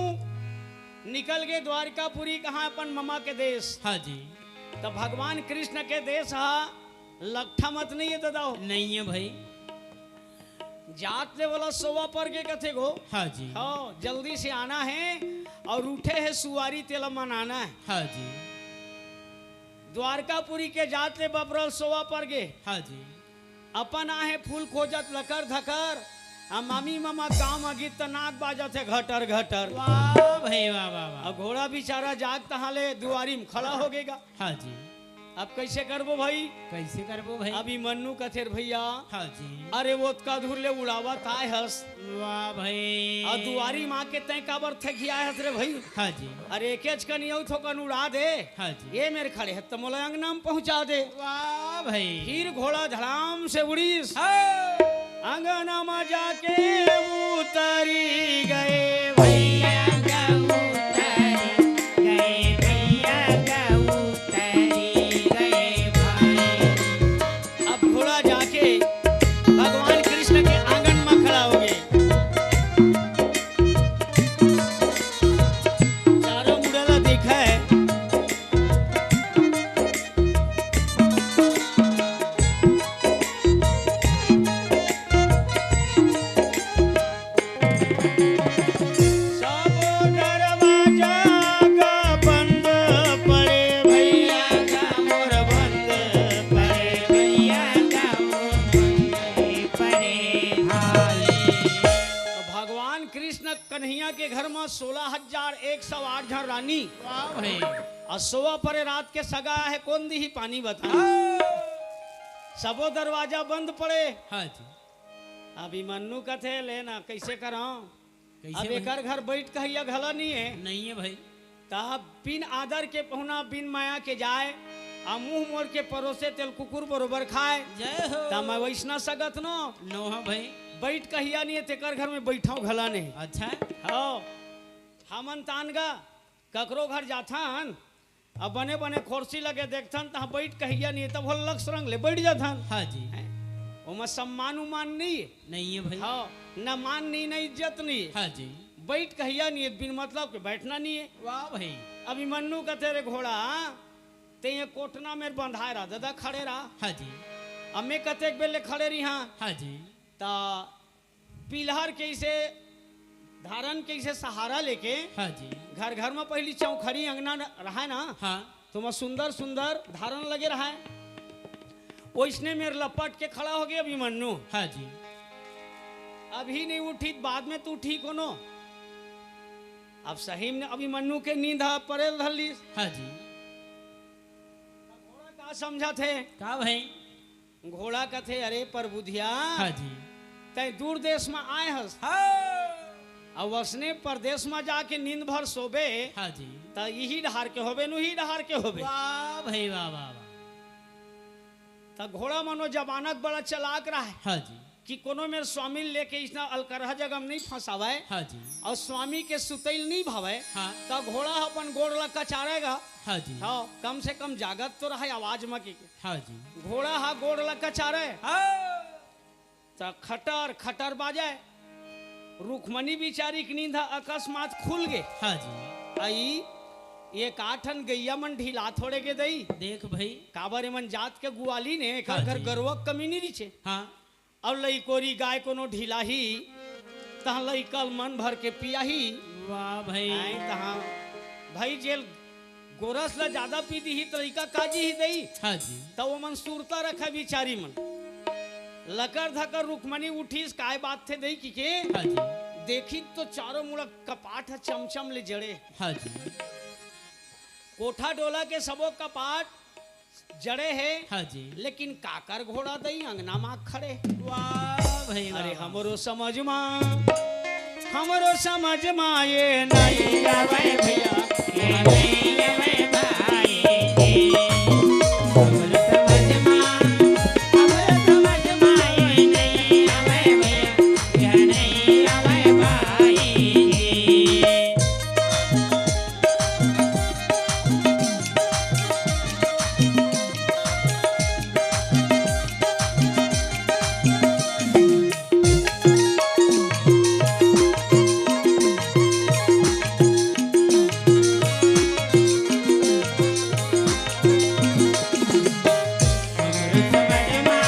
निकल गे द्वारिकापुरी, कहाँ अपन ममा के देस। हाँ जी। त भगवान कृष्ण के देस ह लकठा मत नइ हे ददा। नइ हे भाई। जात ले ओला सोवा पर गे कथे गो। हाँ जी। हाँ, जल्दी से आना हे अउ रूठे हे सुवारी तेला मनाना हे। हाँ जी। द्वारकापुरी के जात ले बबरल सोवा पर गे। हाँ जी। अपन आहे फूल खोजत लकर धकर, अब मामी मामा गाँव म गीत त नाक बाजत हे घटर घटर। वाह भाई, वाह, वाह, वाह। अब घोड़ा बिचारा जाग तहाँ ले दुआरी म खड़ा हो गेगा। हाँ जी। अब कैसे करबो भाई? कैसे करबो भाई? अभी मन्नू कथे रे भैया। हाँ जी। अरे वो ओतका दूर ले उड़ावत आय हस। वाह भाई। अउ दुआरी म आके तैं काबर थकिया हस रे भाई? हाँ जी। अरे एकेच कनी अउ थोकन उड़ा दे। हाँ जी। ये मेर खड़े हे त मोला अंगना म पहुँचा दे। वाह भाई। फिर घोड़ा धड़ाम से उड़ीस। हाँ। अंगना म जाके उतरी गए भैया। भैया गा उतरी गए, भैया गा उतरी गए भाई। अब घोड़ा जाके भगवान कृष्ण के आंगन म खड़ा होगे। चारों मुड़ा ला देखय। सबो दरवाजा गा बंद पड़े भैया गा मोर बंद पड़े, भैया गा मोर बंद पड़े भाई। त भगवान कृष्ण कन्हैया के घर म सोलह हजार एक सौ आठ झन रानी। वाह भाई। अउ सोवा परे रात के सगा हे, कोन दिही पानी बता। हाँ। सबो दरवाजा बंद पड़े। हाँ जी। अभिमन्यु कथे, "ले ना, कैसे करंव?" कैसे अब भाई? एकर घर बइठ कहइया घला नइ हे। नइ हे भाई। त बिन आदर के पहुना, बिन मया के जाय, अउ मुंह मोड़ के परोसे, तेला कुकुर बरोबर खाय। जय हो। त मैं वइसना सगा नोहंव। नोहंव भाई। बइठ कहइया नइ हे, तेकर घर में बइठंव घला नइ हे। अच्छा। हव। हमन तान गा, ककरो घर जाथन, अब बने बने खोरसी लगे देखथन, तहाँ बइठ कहइया नइ हे, तब हो लक्स रंग ले बइठ जाथन। हाँ जी। हैं? ओमा सम्मान उम्मान नइ हे। नइ हे भाई। हव, न मान नइ हे, न इज्जत नइ हे। हाँ जी। बइठ कहइया नइ हे, बिन मतलब के बइठना नइ हे। वाह भाई। अभिमन्यु कथे, "रे घोड़ा, तैं ये कोटना मेर बंधाय रहा, ददा खड़े रहा।" हाँ जी। अब मैं कतेक बेर ले खड़े रिहंव। हाँ जी। त पिलहर के इसे धारन के इसे सहारा लेके हाँ जी। घर घर म पहिली चौखड़ी अंगना न-, रहय ना, हाँ। त ओमा सुंदर सुंदर धारन लगे रहय। ओइसने मेर लपट के खड़ा होगे अभिमन्यु। हाँ जी। अभी नइ उठही त बाद में तो उठही कोनो। अब सही में अभिमन्यु के नींद ह परे ल धर लिस। हाँ जी। घोड़ा का समझत हे? का भाई? घोड़ा कथे, "अरे परबुधिया, हाँ जी। तैं दूर देश म आय हस। हाँ। अउ वइसने परदेस म जाके नींद भर सोबे, हाँ जी। त इही डहार के होबे, न उही डहार के होबे।" वाह भाई, वाह, वाह, वाह। त घोड़ा मन ओ जमाना के बड़ा चलाक रहय। हाँ जी। कि कोनो मेर स्वामी ल लेके अइसना अलकरहा जगह म नइ फंसावय। हाँ जी। अउ स्वामी के सुतई ल नइ भावय। हाँ। त घोड़ा ह अपन गोड़ ल कचारय गा। हाँ जी। हव, कम से कम जागत तो रहय आवाज म के। हाँ जी। घोड़ा ह गोड़ ल कचारय। हाँ। त खटर खटर बाजय। रुक्मणी बिचारी के नींद ह अकस्मात खुल गे। हाँ जी। अई, एकाठन गइया मन ढिला थोड़े गे दई। देख भाई। काबर एमन जात के गुवाली ने, एकर हाँ घर जी। गरवा के कमी नइ रिचे। हाँ। अउ लइकोरी गाय कोनो ढिलाही, तहाँ लइका ल मन भर के पियाही। वाह भाई। आय तहाँ भाई जेल गोरस ल जादा पी दिही त लइका का जिही दई? हाँ जी। त ओमन सुरता रखय बिचारी मन। लकर धकर रुक्मणी उठिस, "काय बात थे दई?" किके हाँ जी। देखिस तो चारों मुड़ा कपाट ह चमचम ले जड़े। हाँ जी। कोठा डोला के सबो कपाट जड़े हे। हाँ जी। लेकिन काकर घोड़ा दई अंगना म खड़े। वाह भाई, वाह, अरे वाह। हमरो समझ म, हमरो समझ म ये नइ आवय भैया, ये नइ आवय भाई जी। हमरो समझ म, हमरो समझ म ये नइ आवय भैया, ये नइ आवय भाई जी। हमरे समझ मा,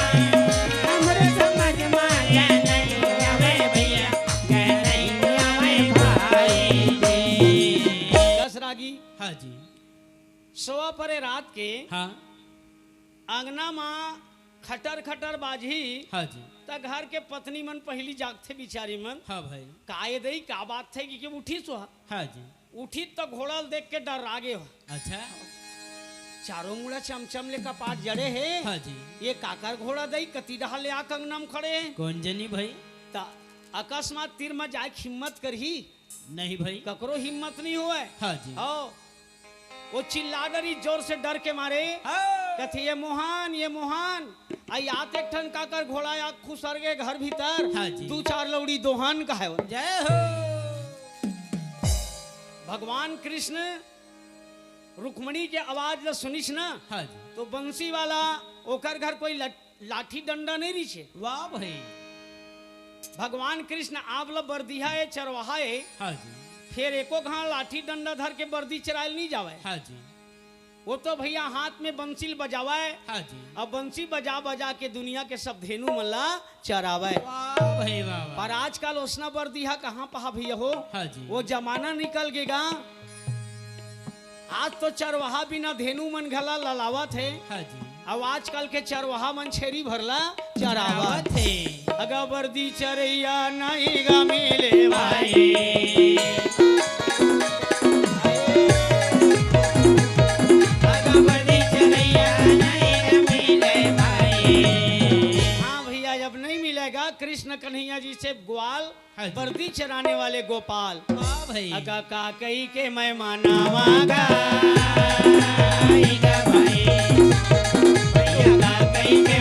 हमरे समझ मा, ये नहीं आवे भैया, ये नहीं आवे भाई जी। दस रागी। हाँ जी। सोवा परे रात के हाँ। अंगना मा खटर खटर बाजही। हाँ जी। त त घर के पत्नी मन पहिली जागथे बिचारी मन। हाँ भाई। का ए दई, का बात हे कि, कि उठिस हो? हाँ जी। उठिस त घोड़ा ल देख के डर्रा गे हो। अच्छा। चारों मुड़ा चमचम ले कपाट जड़े हे। हाँ जी। ये काकर घोड़ा दई, कति डहर ले आके अंगना म खड़े हे। कोन जनी भाई? त अकस्मात तीर म जाए के हिम्मत करही? नहीं भाई। ककरो हिम्मत नहीं होवय। हाँ जी। हव। वो चिल्ला डरिस जोर से डर के मारे। हाँ। कथे, "ये मोहन, ये मोहन।" अउ आत एक ठन काकर घोड़ा या खुसर गे घर भीतर। हाँ जी। दू चार लौड़ी दोहन कहाय। जय हो। भगवान कृष्ण रुक्मणी के आवाज ल सुनिस ना, हाँ जी। तो बंसी वाला ओकर घर कोई लट-, लाठी डंडा नहीं रिहिसे। वाह भाई। भगवान कृष्ण आप ल बरदिहा ए, चरवाहा ए, हाँ जी। फेर एको घांव लाठी डंडा धर के बरदी चराय ल नहीं जावय। हाँ जी। वो तो भैया हाथ में बंसी ल बजावय। हाँ जी। अब बंसी बजा बजा के दुनिया के सब धेनु मन ला चरावय। वाह भाई वाह, वाह। पर आजकल ओसना बरदिहा कहाँ पहा भैया हो? हाँ जी। वो जमाना निकल गे गा। आज तो चरवाहा बिना धेनु मन घला ललावत हे। हाँ जी। अब आजकल के चरवाहा मन छेरी भर ला चरावत हे। अगा बरदी चरैया नहीं गा मिले भाई। अगा बरदी चरैया नहीं गा मिले भाई। हाँ भैया, अब नहीं मिलेगा कृष्ण कन्हैया जी से ग्वाल। हाँ जी। बरदी चराने वाले गोपाल। वाह भाई। अगा का कही के मैं मनावा गा, गा भाई। भैया का कही के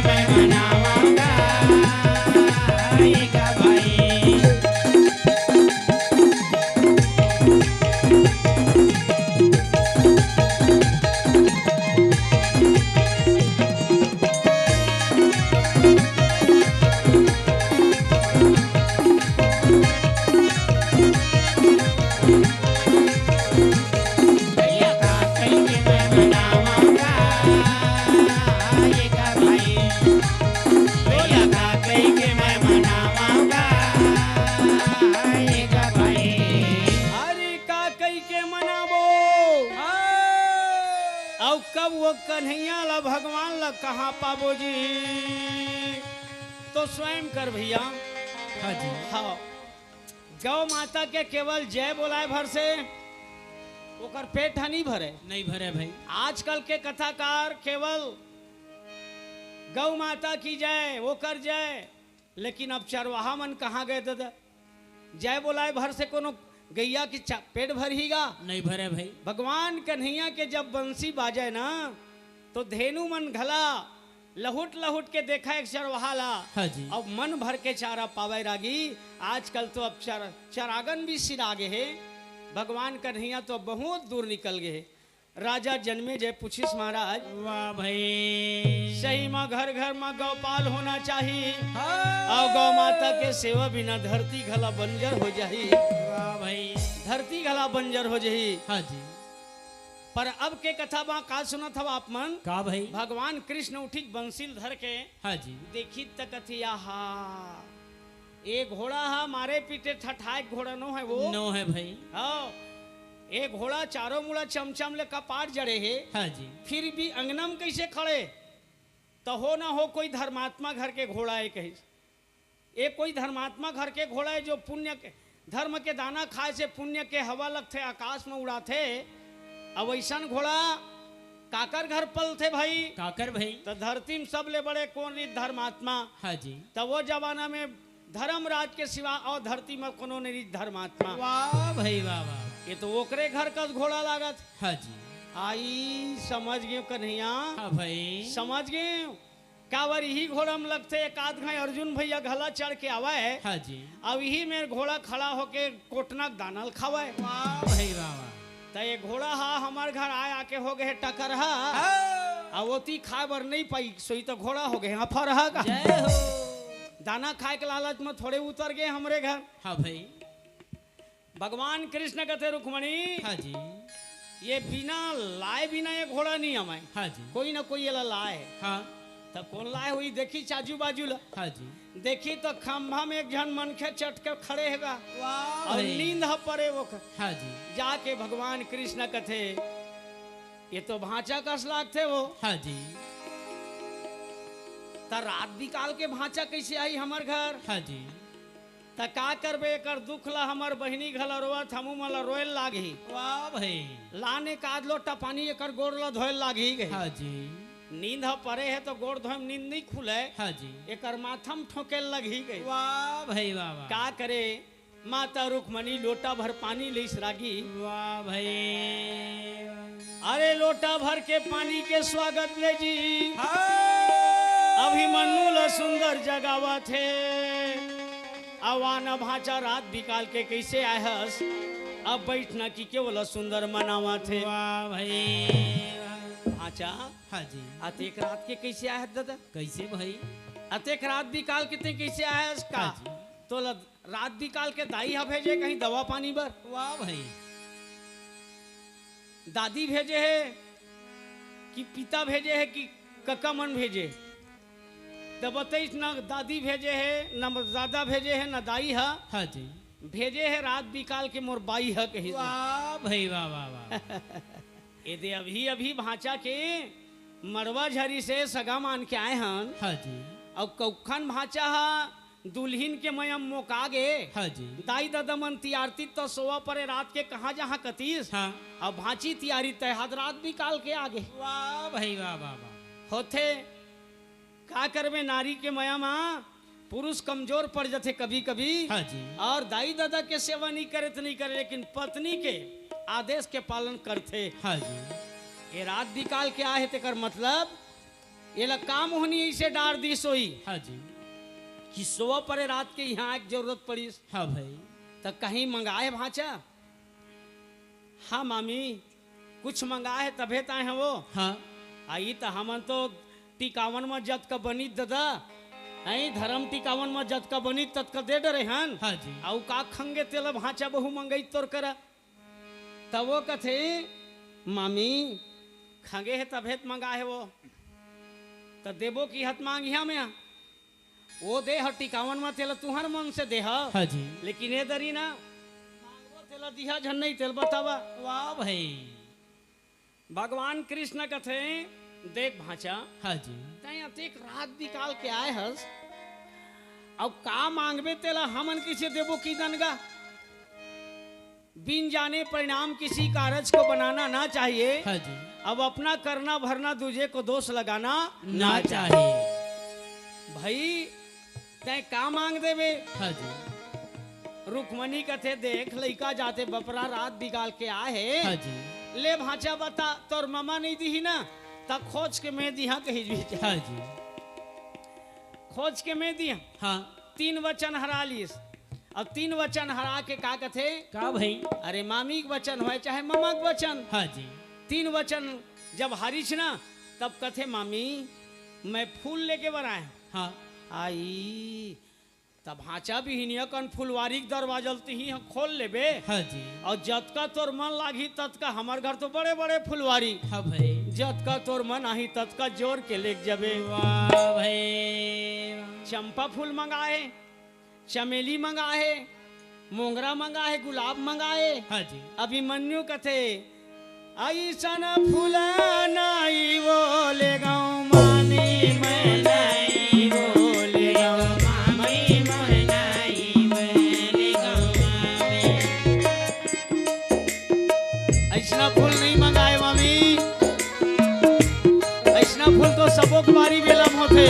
मैं मनावा गा, गा भाई। अरे का कही के मनाबो? हाँ। अउ कब वो कन्हैया ला, भगवान ला कहाँ पाबो जी? तो स्वयं कर भैया। हाँ जी। हाँ। गौ माता के केवल जय बोलाय भर से ओकर पेट ह नहीं भरे। नहीं भरे भाई। आजकल के कथाकार केवल गौ माता की जय, ओकर जय, लेकिन अब चरवाहा मन कहाँ गए दादा? जय बोलाय भर से कोनो गैया के चा-, पेट भरही गा? नहीं भरे भाई। भगवान कन्हैया के जब बंसी बाजे ना, तो धेनु मन घला लहुट लहुट के देखय एक चरवाहा ला। हाँ जी। अब मन भर के चारा पावय रागी। आजकल तो अब चर-, चरागन भी सिरा गे हे। भगवान कन्हैया तो बहुत दूर निकल गे हे। राजा जनमेजय पूछिस महाराज, वाह भाई। सही म घर घर म गौपाल होना चाही। हाँ। अउ गौ माता के सेवा बिना धरती घला बंजर हो जाही। वाह भाई। धरती घला बंजर हो जाही। हाँ जी। पर अब के कथा म का सुनत हव आप मन? का भाई? भगवान कृष्ण उठिस बंसी ल धर के। हाँ जी। देखिस त कथे, आहा, ए घोड़ा ह मारे पीटे ठठाए घोड़ा नो हे वो। नो हे भाई। हाँ। ए घोड़ा चारों मुड़ा चमचम ले कपाट जड़े हे। हाँ जी। फिर भी अंगना म कइसे खड़े? त हो ना हो कोई धर्मात्मा घर के घोड़ा ए कहिस। ए कोई धर्मात्मा घर के घोड़ा ए जो पुण्य के, धर्म के दाना खाय से पुण्य के हवा लगथे, आकाश म उड़ाथे। अब अइसन घोड़ा काकर घर पलथे भाई? काकर भाई? त धरती म सबले बड़े कोन रिहिस? धर्मात्मा। हाँ जी। त वो जमाना म धर्मराज के सिवा अउ धरती म कोनो नहीं रिहिस धर्मात्मा। वाह भाई वाह, वाह। ए तो ओकरे घर कस घोड़ा लागत। हाँ जी। आई समझ गेंव कन्हैया। हाँ भाई। समझ गेंव। काबर इही घोड़ा म लगथे, एक आध घांव अर्जुन भैया घला चढ़ के आवय। हाँ जी। अउ इही मेर घोड़ा खड़ा होके कोटना के दाना ल खावय। वाह भाई वाह, वाह। त ए घोड़ा ह हमर घर आय आके हो गे हे टकरहा। हाँ। अउ ओती खाय बर नहीं पाइस, त घोड़ा हो गे हे अफरहा का। जय हो। दाना खाय के लालच म थोड़े उतर गे हमरे घर। हाँ भाई। भगवान कृष्ण कथे, रुक्मणी, हाँ जी। ए बिना लाय बिना ए घोड़ा नहीं आमय। हाँ जी। कोई ना कोई एला लाय हे। हाँ। त कोन लाय होही, देखिस आजू बाजू ला। हाँ जी। देखिस त खंभा म एक झन मनखे चट के खड़े हे गा। वाह अउ भाई। नींद ह परे ओकर। हाँ जी। जाके भगवान कृष्ण कथे, ए तो भांचा कस लागथे वो। हाँ जी। त रात बिकाल के भांचा कइसे आही हमर घर? हाँ जी। त का करबे, एकर दुख ला हमर बहिनी घला रोवत, हमू मन ला रोए लागही। वाह भाई। लाने का आध लोटा पानी एकर गोड़ ला धोए लागही गही। हाँ जी। नींद ह परे हे त गोड़ धोए म नींद नइ खुले। हाँ जी। एकर माथा म ठोके लगही गही। वाह भाई, वाह, वाह। का करे, माता रुक्मणी लोटा भर पानी लेइस रागी। वाह भाई। अरे लोटा भर के पानी के स्वागत ले जी। हाँ। अभिमन्यु ल सुंदर जगावत हे। अउ आना भांचा रात बिकाल के कइसे आए हस? अब बइठ ना कि के ओला सुंदर मनावत हे। वाह भाई। भांचा, हाँ जी। अतेक रात के कइसे आए हस दादा? कइसे भाई? अतेक रात बिकाल के तैं कइसे आए हस का? हाँ जी। तोला रात बिकाल के दाई ह भेजे कहीं दवा पानी बर? वाह भाई। दादी भेजे हे कि पिता भेजे हे कि कका मन भेजे? त बतइस, न दादी भेजे हे, न दादा भेजे हे, न दाई ह। हाँ जी। भेजे हे रात बिकाल के मोर बाई ह कहिस। वाह भाई, वाह, वाह, वाह। ए दे अभी, अभी भांचा के मड़वा झरी से सगा मान के आए हन। हाँ जी। अउ कउखन भांचा ह दुल्हिन के मया म मोका गे। हाँ जी। दाई ददा मन तियारतिस त सोवा परे रात के कहाँ जहाँ कतिस। हाँ। अब भांची तियारी तय हद रात बिकाल के आगे। वाह भाई, वाह, वाह, वाह। होथे, का करबे, नारी के मया म पुरुष कमजोर पड़ जथे कभी-कभी। हाँ जी। अउ दाई ददा के सेवा नइ करे त नइ करे, लेकिन पत्नी के आदेश के पालन करथे। हाँ जी। ए रात बिकाल के आहे तेकर मतलब एला का मोहनी अइसे डार दिस होही। हाँ जी। कि सोवा परे रात के इहाँ आए के जरूरत पड़िस। हाँ भाई। त कहीं मंगाए भांचा? हाँ मामी, कुछ मंगाए हे तभे त आए हवो। हाँ। आ ई त हमन तो टिकावन म जतका बनित ददा, अई धरम टिकावन म जतका बनित ततका दे डरे हन। हाँ जी। अउ का खंगे तेला भांचा बहू मंगई तोर करा। त वो कथे, मामी, खंगे हे तभे त मंगाए हवो। त देबो किहत मांगिहा में। वो दे ह टिकावन म तेला तुंहर मन से दे ह। हाँ जी। लेकिन ए दरी ना, मांगबो तेला दिहा झन नइ तेला बतावा। वाह भाई। भगवान कृष्ण कथे, देख भांचा, हाँ जी। तैं अतेक रात बिकाल के आए हस, अउ का मांगबे तेला हमन कइसे देबो कि दनगा? बिन जाने परिणाम किसी कारज को बनाना ना चाहिए। हाँ जी। अब अपना करना भरना दूजे को दोष लगाना ना ना चाहिए। चाहिए। भाई, तैं का मांग देबे? हाँ जी। रुक्मणी कथे, देख, लइका जाते बपरा रात बिकाल के आए हे। हाँ जी। ले भांचा बता, तोर ममा नइ दिही ना, त खोज के में दिहा कही भी। हाँ जी। खोज के में दिहा। हाँ। तीन वचन हरा लिस। अब तीन वचन हरा के का कथे? का भाई? अरे मामी के वचन होय चाहे ममा के वचन। हाँ जी। तीन वचन जब हारिस ना, तब कथे, मामी, मैं फूल लेके बर आए हूँ। हाँ। आई, तब भांचा बिहिनिया कन फुलवारी के दरवाजा ल तिही ह खोल लेबे। हाँ जी। अउ जतका तोर मन लागही ततका, हमर घर तो बड़े-बड़े फुलवारी। हाँ भाई। जतका तोर मन आही ततका जोर के लेके जाबे। वाह भाई, वाह। चंपा फूल मंगाए, चमेली मंगाए, मोंगरा मंगाए, गुलाब मंगाए। हाँ जी। अभिमन्यु कथे, अइसन फूल नाई वो लेगंव मामी, मैं नाई वो लेगंव मामी, मैं नाई वो लेगंव मामी। अइसना फूल नइ मंगाए मामी, अइसना फूल तो सबो के बारी बेला म होथे।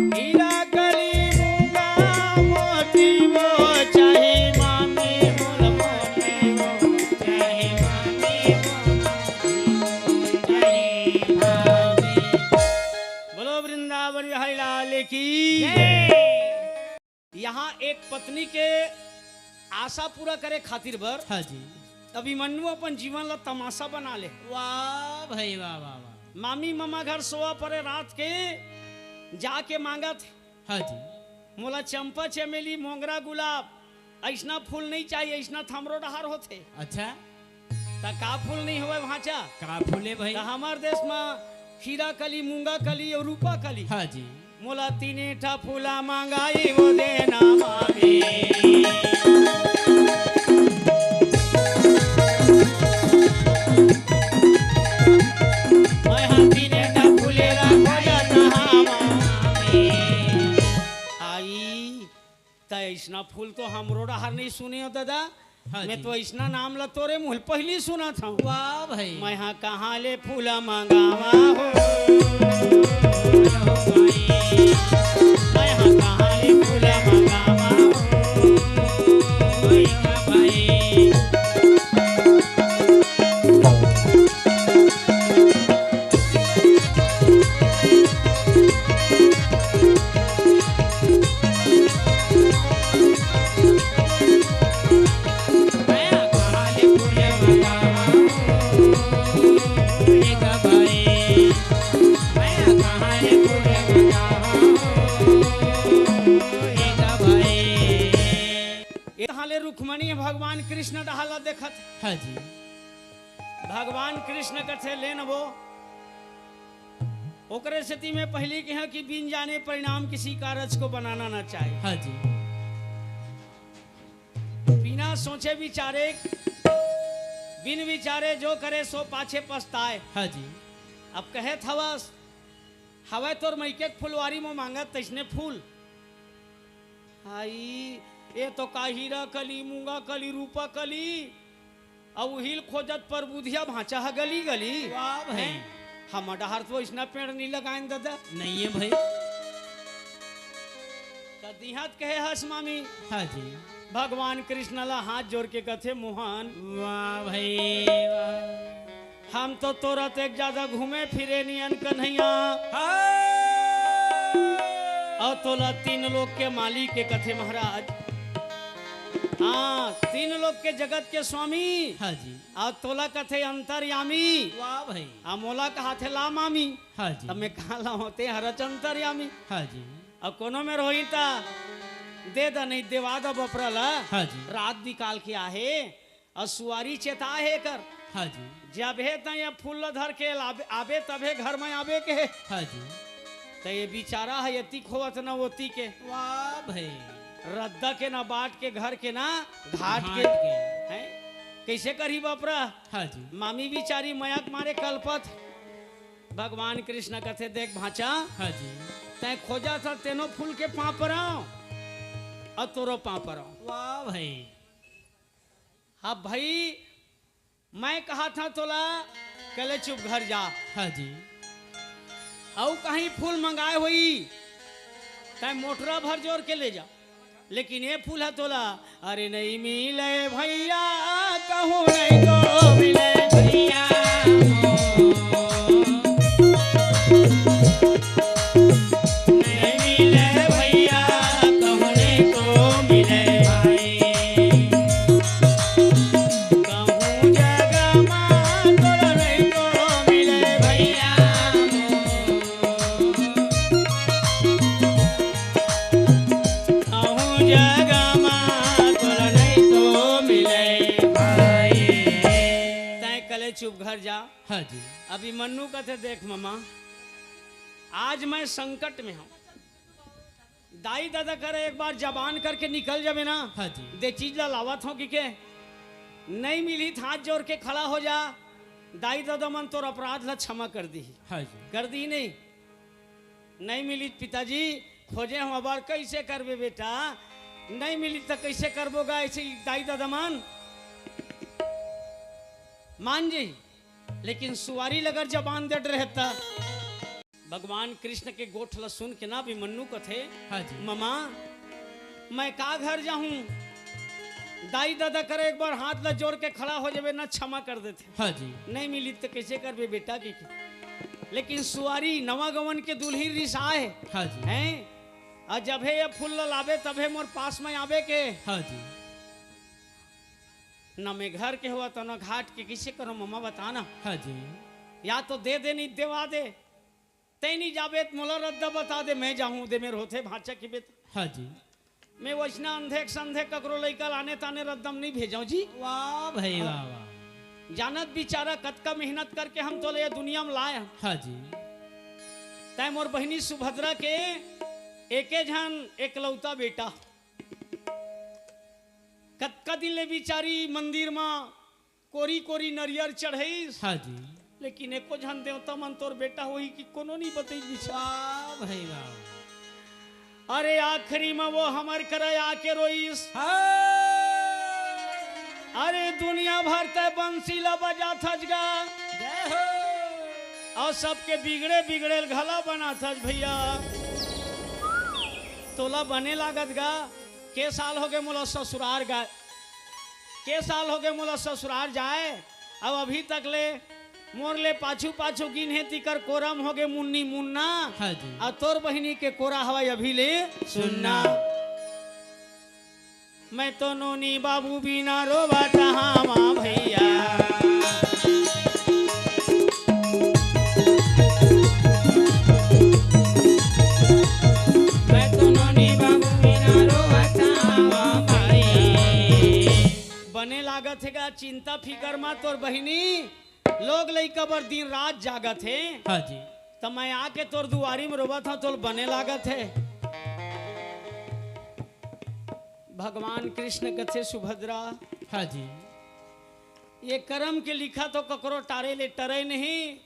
हीरा कली मूंगा मोती वो चाही मामी मोर मोती वो चाही मामी मोर मोती वो चाही मामी। बोलो वृंदावन बिहारी लाल की जय। यहाँ एक पत्नी के आशा पूरा करे खातिर बर हाँ जी। अभिमन्यु अपन जीवन ला तमाशा बना ले। वाह भाई, वाह, वाह, वाह। मामी ममा घर सोवा परे रात के जाके मांगत हे, हाँ जी। मोला चंपा, चमेली, मोंगरा, गुलाब, अइसना फूल नइ चाहिए, अइसना त हमरो डहार होथे। अच्छा। त का फूल नइ होवय भांचा? का फूल हे भाई? त हमर देश म हीरा कली, मूंगा कली अउ रूपा कली। हाँ जी। मोला तीने ठा फूला मंगाई वो देना मामी। ना फूल तो हमरो डहर नहीं सुने हो दादा। हाँ मैं जी। तो ऐसना नाम ला तोरे मुँह पहली सुनत हूँ। वाह भाई। मैं हा कहाँ ले फूल मंगावा हो। मैं हा कहाँ ले फूल मंगावा हो। भाई। ए तहाँ ले रुक्मणी भगवान कृष्ण डहर ला देखत। हाँ जी। भगवान कृष्ण कथे, "ले न वो।" ओकरे सेती में पहली कहे कि बिन जाने परिणाम किसी कारज को बनाना ना चाहे। हाँ जी। बिना सोचे विचारे, बिन विचारे जो करे सो पाछे पछताए। हाँ जी। अब कहे थवस, हवय तोर मइके के फुलवारी म मांगत तइसने फूल। आई, ए तो का हीरा कली, मूंगा कली, रूपा कली, अउ उहिल खोजत परबुधिया भांचा ह गली गली। वाह भाई। हैं? हमर डहर तो अइसना पेड़ नी लगाएन ददा। नहीं है भाई। त दिहत कहे हस मामी। हाँ जी। भगवान कृष्ण ला हाथ जोर के कथे, "मोहन।" वाह भाई, वाह। हम तो तोरा तेक ज्यादा घूमे फिरे नियन कन्हैया। हाँ। अउ तोला तीन लोक के मालिक के कथे महाराज। हाँ, तीन लोक के जगत के स्वामी। हाँ जी। अउ तोला कथे अंतर्यामी। वाह भाई। अउ मोला कहाथे ला मामी। हाँ जी। त मैं कहा ला होते हरच अंतर्यामी। हाँ जी। अउ कोनो मेर होही त दे दा, नहीं देवा दा बपरा ला। हाँ जी। रात निकाल के आहे। अउ सुवारी चेता हे एकर। हाँ जी। जब हे त ये फूल ल धर के लाबे, आबे तभे घर में आबे के हे। हाँ जी। त ये बिचारा ह एती खोवत न ओती के। वाह भाई। रद्दा के ना बाट के घर के ना घाट घाट के। के। हैं? कइसे करही बपरा? हाँ जी। मामी बिचारी मया के मारे कलपत। भगवान कृष्ण कथे, "देख भांचा, हाँ जी। तैं खोजत हस तेनो फूल के पांव परंव, अउ तोरो पांव परंव।" वाह भाई। अब भाई, मैं कहाथंव तोला, कले चुप घर जा। हाँ जी। अउ कहीं फूल मंगाए होही, तैं मोटरा भर जोर के ले जा। लेकिन ये फूल ह तोला, अरे नहीं मिले भैया, कहूँ नहीं तो मिले भैया। नहीं मिले भैया, कहूँ नहीं तो मिले भाई। कहूँ जगह मा तोला नहीं तो मिले भैया। कहूँ जगह मा तोला नहीं तो मिले भाई। तैं कले चुप घर जा। हाँ जी। अभी मन्नू कथे, "देख ममा, आज मैं संकट में हूँ। दाई ददा करे एक बार जबान करके निकल जाबे ना, हाँ जी। दे चीज ला लावत हूँ कि के नहीं मिली, हाथ जोर के खड़ा हो जा, दाई ददा मन तोर अपराध ला क्षमा कर दी।" हाँ जी। कर दी नहीं। नहीं मिली पिताजी, खोजे हंव अबार, कइसे करबे बेटा? नहीं मिली त कइसे करबो गा, अइसे दाई ददा मन मान जी। लेकिन सुवारी ल अगर जबान दे डरे हे त। भगवान कृष्ण के गोठ ल सुन के ना अभिमन्यु कथे, हाँ जी। ममा, मैं का घर जाहूं? दाई ददा करे एक बार हाथ ल जोर के खड़ा हो जाबे ना, क्षमा कर देथे। हाँ जी। नहीं मिली त कइसे करबे बेटा की? लेकिन सुवारी नवा गवन के दुल्हिन रिसाए हे। हाँ जी। हैं? अउ जब हे ये फूल ल लाबे तब हे मोर पास में आबे के। हाँ जी। न मैं घर के होवत हंव, न घाट के, कइसे करंव ममा बता ना। हाँ जी। या तो दे दे, नहीं देवा दे। तैं नहीं जाबे त मोला रद्दा बता दे, मैं जाहूं, दे मेर होथे भांचा की बेटा। हाँ जी। मैं वइसना अंधे के संधे ककरो लइका ल आने ताने रद्दा म नहीं भेजंव जी। वाह भाई, वाह, वाह। जानत बिचारा कतका मेहनत करके हम तोला ये दुनिया म लाए हन। हाँ जी। तैं मोर बहिनी सुभद्रा के एके झन एकलौता बेटा। कतका दिन ले बिचारी मंदिर म कोरी कोरी नरियर चढ़ाइस। हाँ जी। लेकिन एको झन देवता मन तोर बेटा होही कि कोनो नहीं बतइस बिचारा। वाह भाई वाह। अरे आखिरी म वो हमर करा आके रोइस। हाँ। अरे दुनिया भर तै बंसी ला बजाथस गा। जय हो। अउ सबके बिगड़े बिगड़ेल घला बनाथस भइया। तोला बने लागत गा? के साल होगे मोला ससुरार गा, के साल होगे मोला ससुरार जाए, अउ अभी तक ले मोर ले पाछू पाछू गिन हे तिकर कोरा म होगे मुन्नी मुन्ना। हाँ जी। अउ तोर बहिनी के कोरा हवय अभी ले सुन्ना। सुन्ना। मैं तो नोनी बाबू बिना रोवत हावा भइया। मैं तो नोनी बाबू बिना रोवत हावा भाई। बने लागत हे गा चिंता फिकर मा तोर बहिनी, लोग लइका बर दिन रात जागत हे। हाँ जी। त मैं आके तोर दुआरी म रोवत हंव, तोल बने लागत हे। भगवान कृष्ण कथे सुभद्रा, हाँ जी। ये करम के लिखा तो ककरो टारे ले टरे नहीं,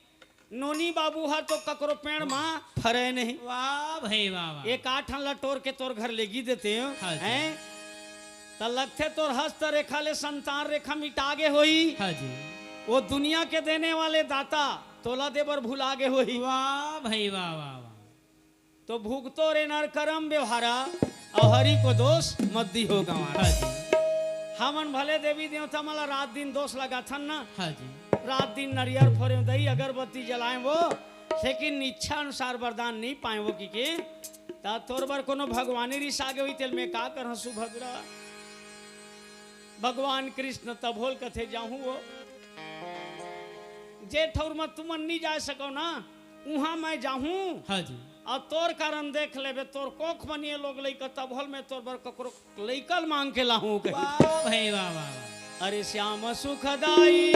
नोनी बाबू हर तो ककरो पेड़ मा फरे नहीं। वाह भाई वाह, वाह। एक आठ ठन ला टोर के तोर घर लेगी देते हो, हाँ जी। हैं? त लगथे तोर हस्त रेखा ले संतान रेखा मिटा गे होही। हाँ जी। वो दुनिया के देने वाले दाता तोला देबर भुला गे होही। वाह भाई वाह, वाह, वाह। तो भुगतो रे नर करम व्यवहारा, अउ हरि को दोष मत दिहो गंवारा। हाँ जी। हमन भले देवी देवता मन ला रात दिन दोष लगाथन ना। हाँ जी। रात दिन नरियर फोरे दई अगरबत्ती जलाए वो, लेकिन इच्छा अनुसार वरदान नहीं पाए वो कि के, ता तोर बर कोनो भगवानी रिस आगे होही तेल में का करहूं सुभद्रा। भगवान कृष्ण तभोल कथे जाहूं वो, जे ठौर में तुमन नहीं जा सको ना, उहां मैं जाहूं। हाँ जी। अउ तोर कारण देख लेबे, तोर कोख बनिए लोग लइका, तभोल में तोर बर ककरो लइका ल मांग के लाहूं कही। वाह भाई वाह, वाह, वाह। अरे श्याम सुखदाई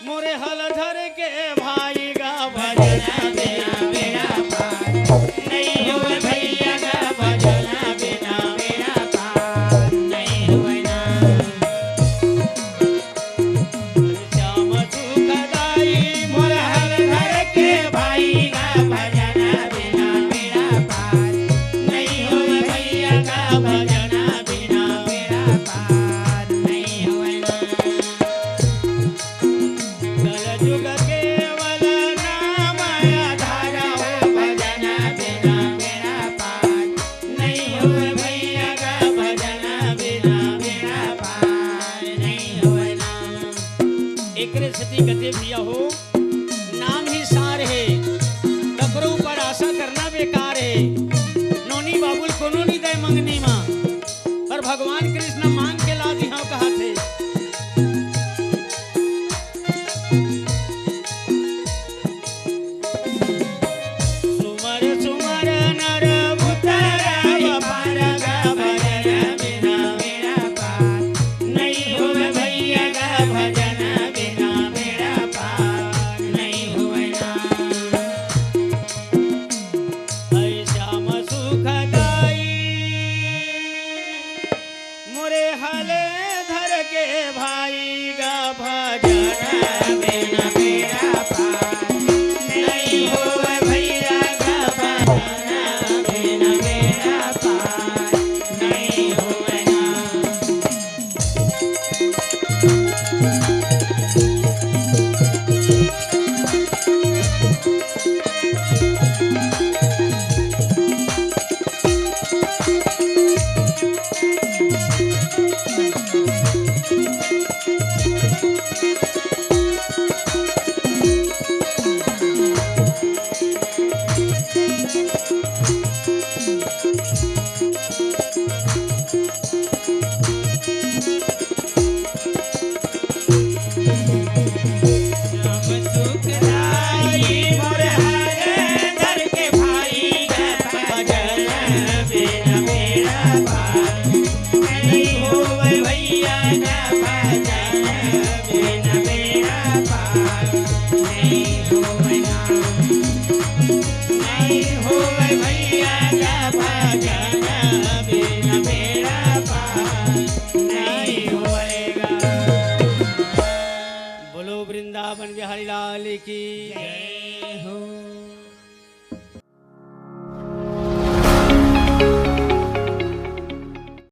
मोरे हल धर के भाई गा भजन बिना बेड़ा पार नहीं होवे भैया गा भजन बिना बेड़ा पार नहीं होवे ना। श्याम सुखदाई मोर हल धर के भाई गा भजन बिना बेड़ा पार नहीं होवे भैया गा भजन बिना बेड़ा पार नहीं होवे ना। कलजुग केवल नाम आधार हो भजन बिना बेड़ा पार नहीं होवे भैया गा भजन बिना बेड़ा पार नहीं होवे ना। एकरे सेती कथे भैया हो, नाम ही सार हे, ककरो ऊपर आशा करना बेकार हे। नोनी बाबुल कोनो नी दे मंगनी मा, पर भगवान कृष्ण मांग के ला दिहां कहाथे। सुमर सुमर नर उतर पार गा भजन बिना बेड़ा पार नहीं होवे भैया गा भजन बिना बेड़ा पार नहीं होवे ना। ऐ श्याम सुखदाई मोरे हले धर के भाई गा भजन बिना बेड़ा पार नहीं होवे भैया गा भजन बिना बेड़ा पार नहीं होवे ना। बोलो वृंदावन बिहारी लाल की।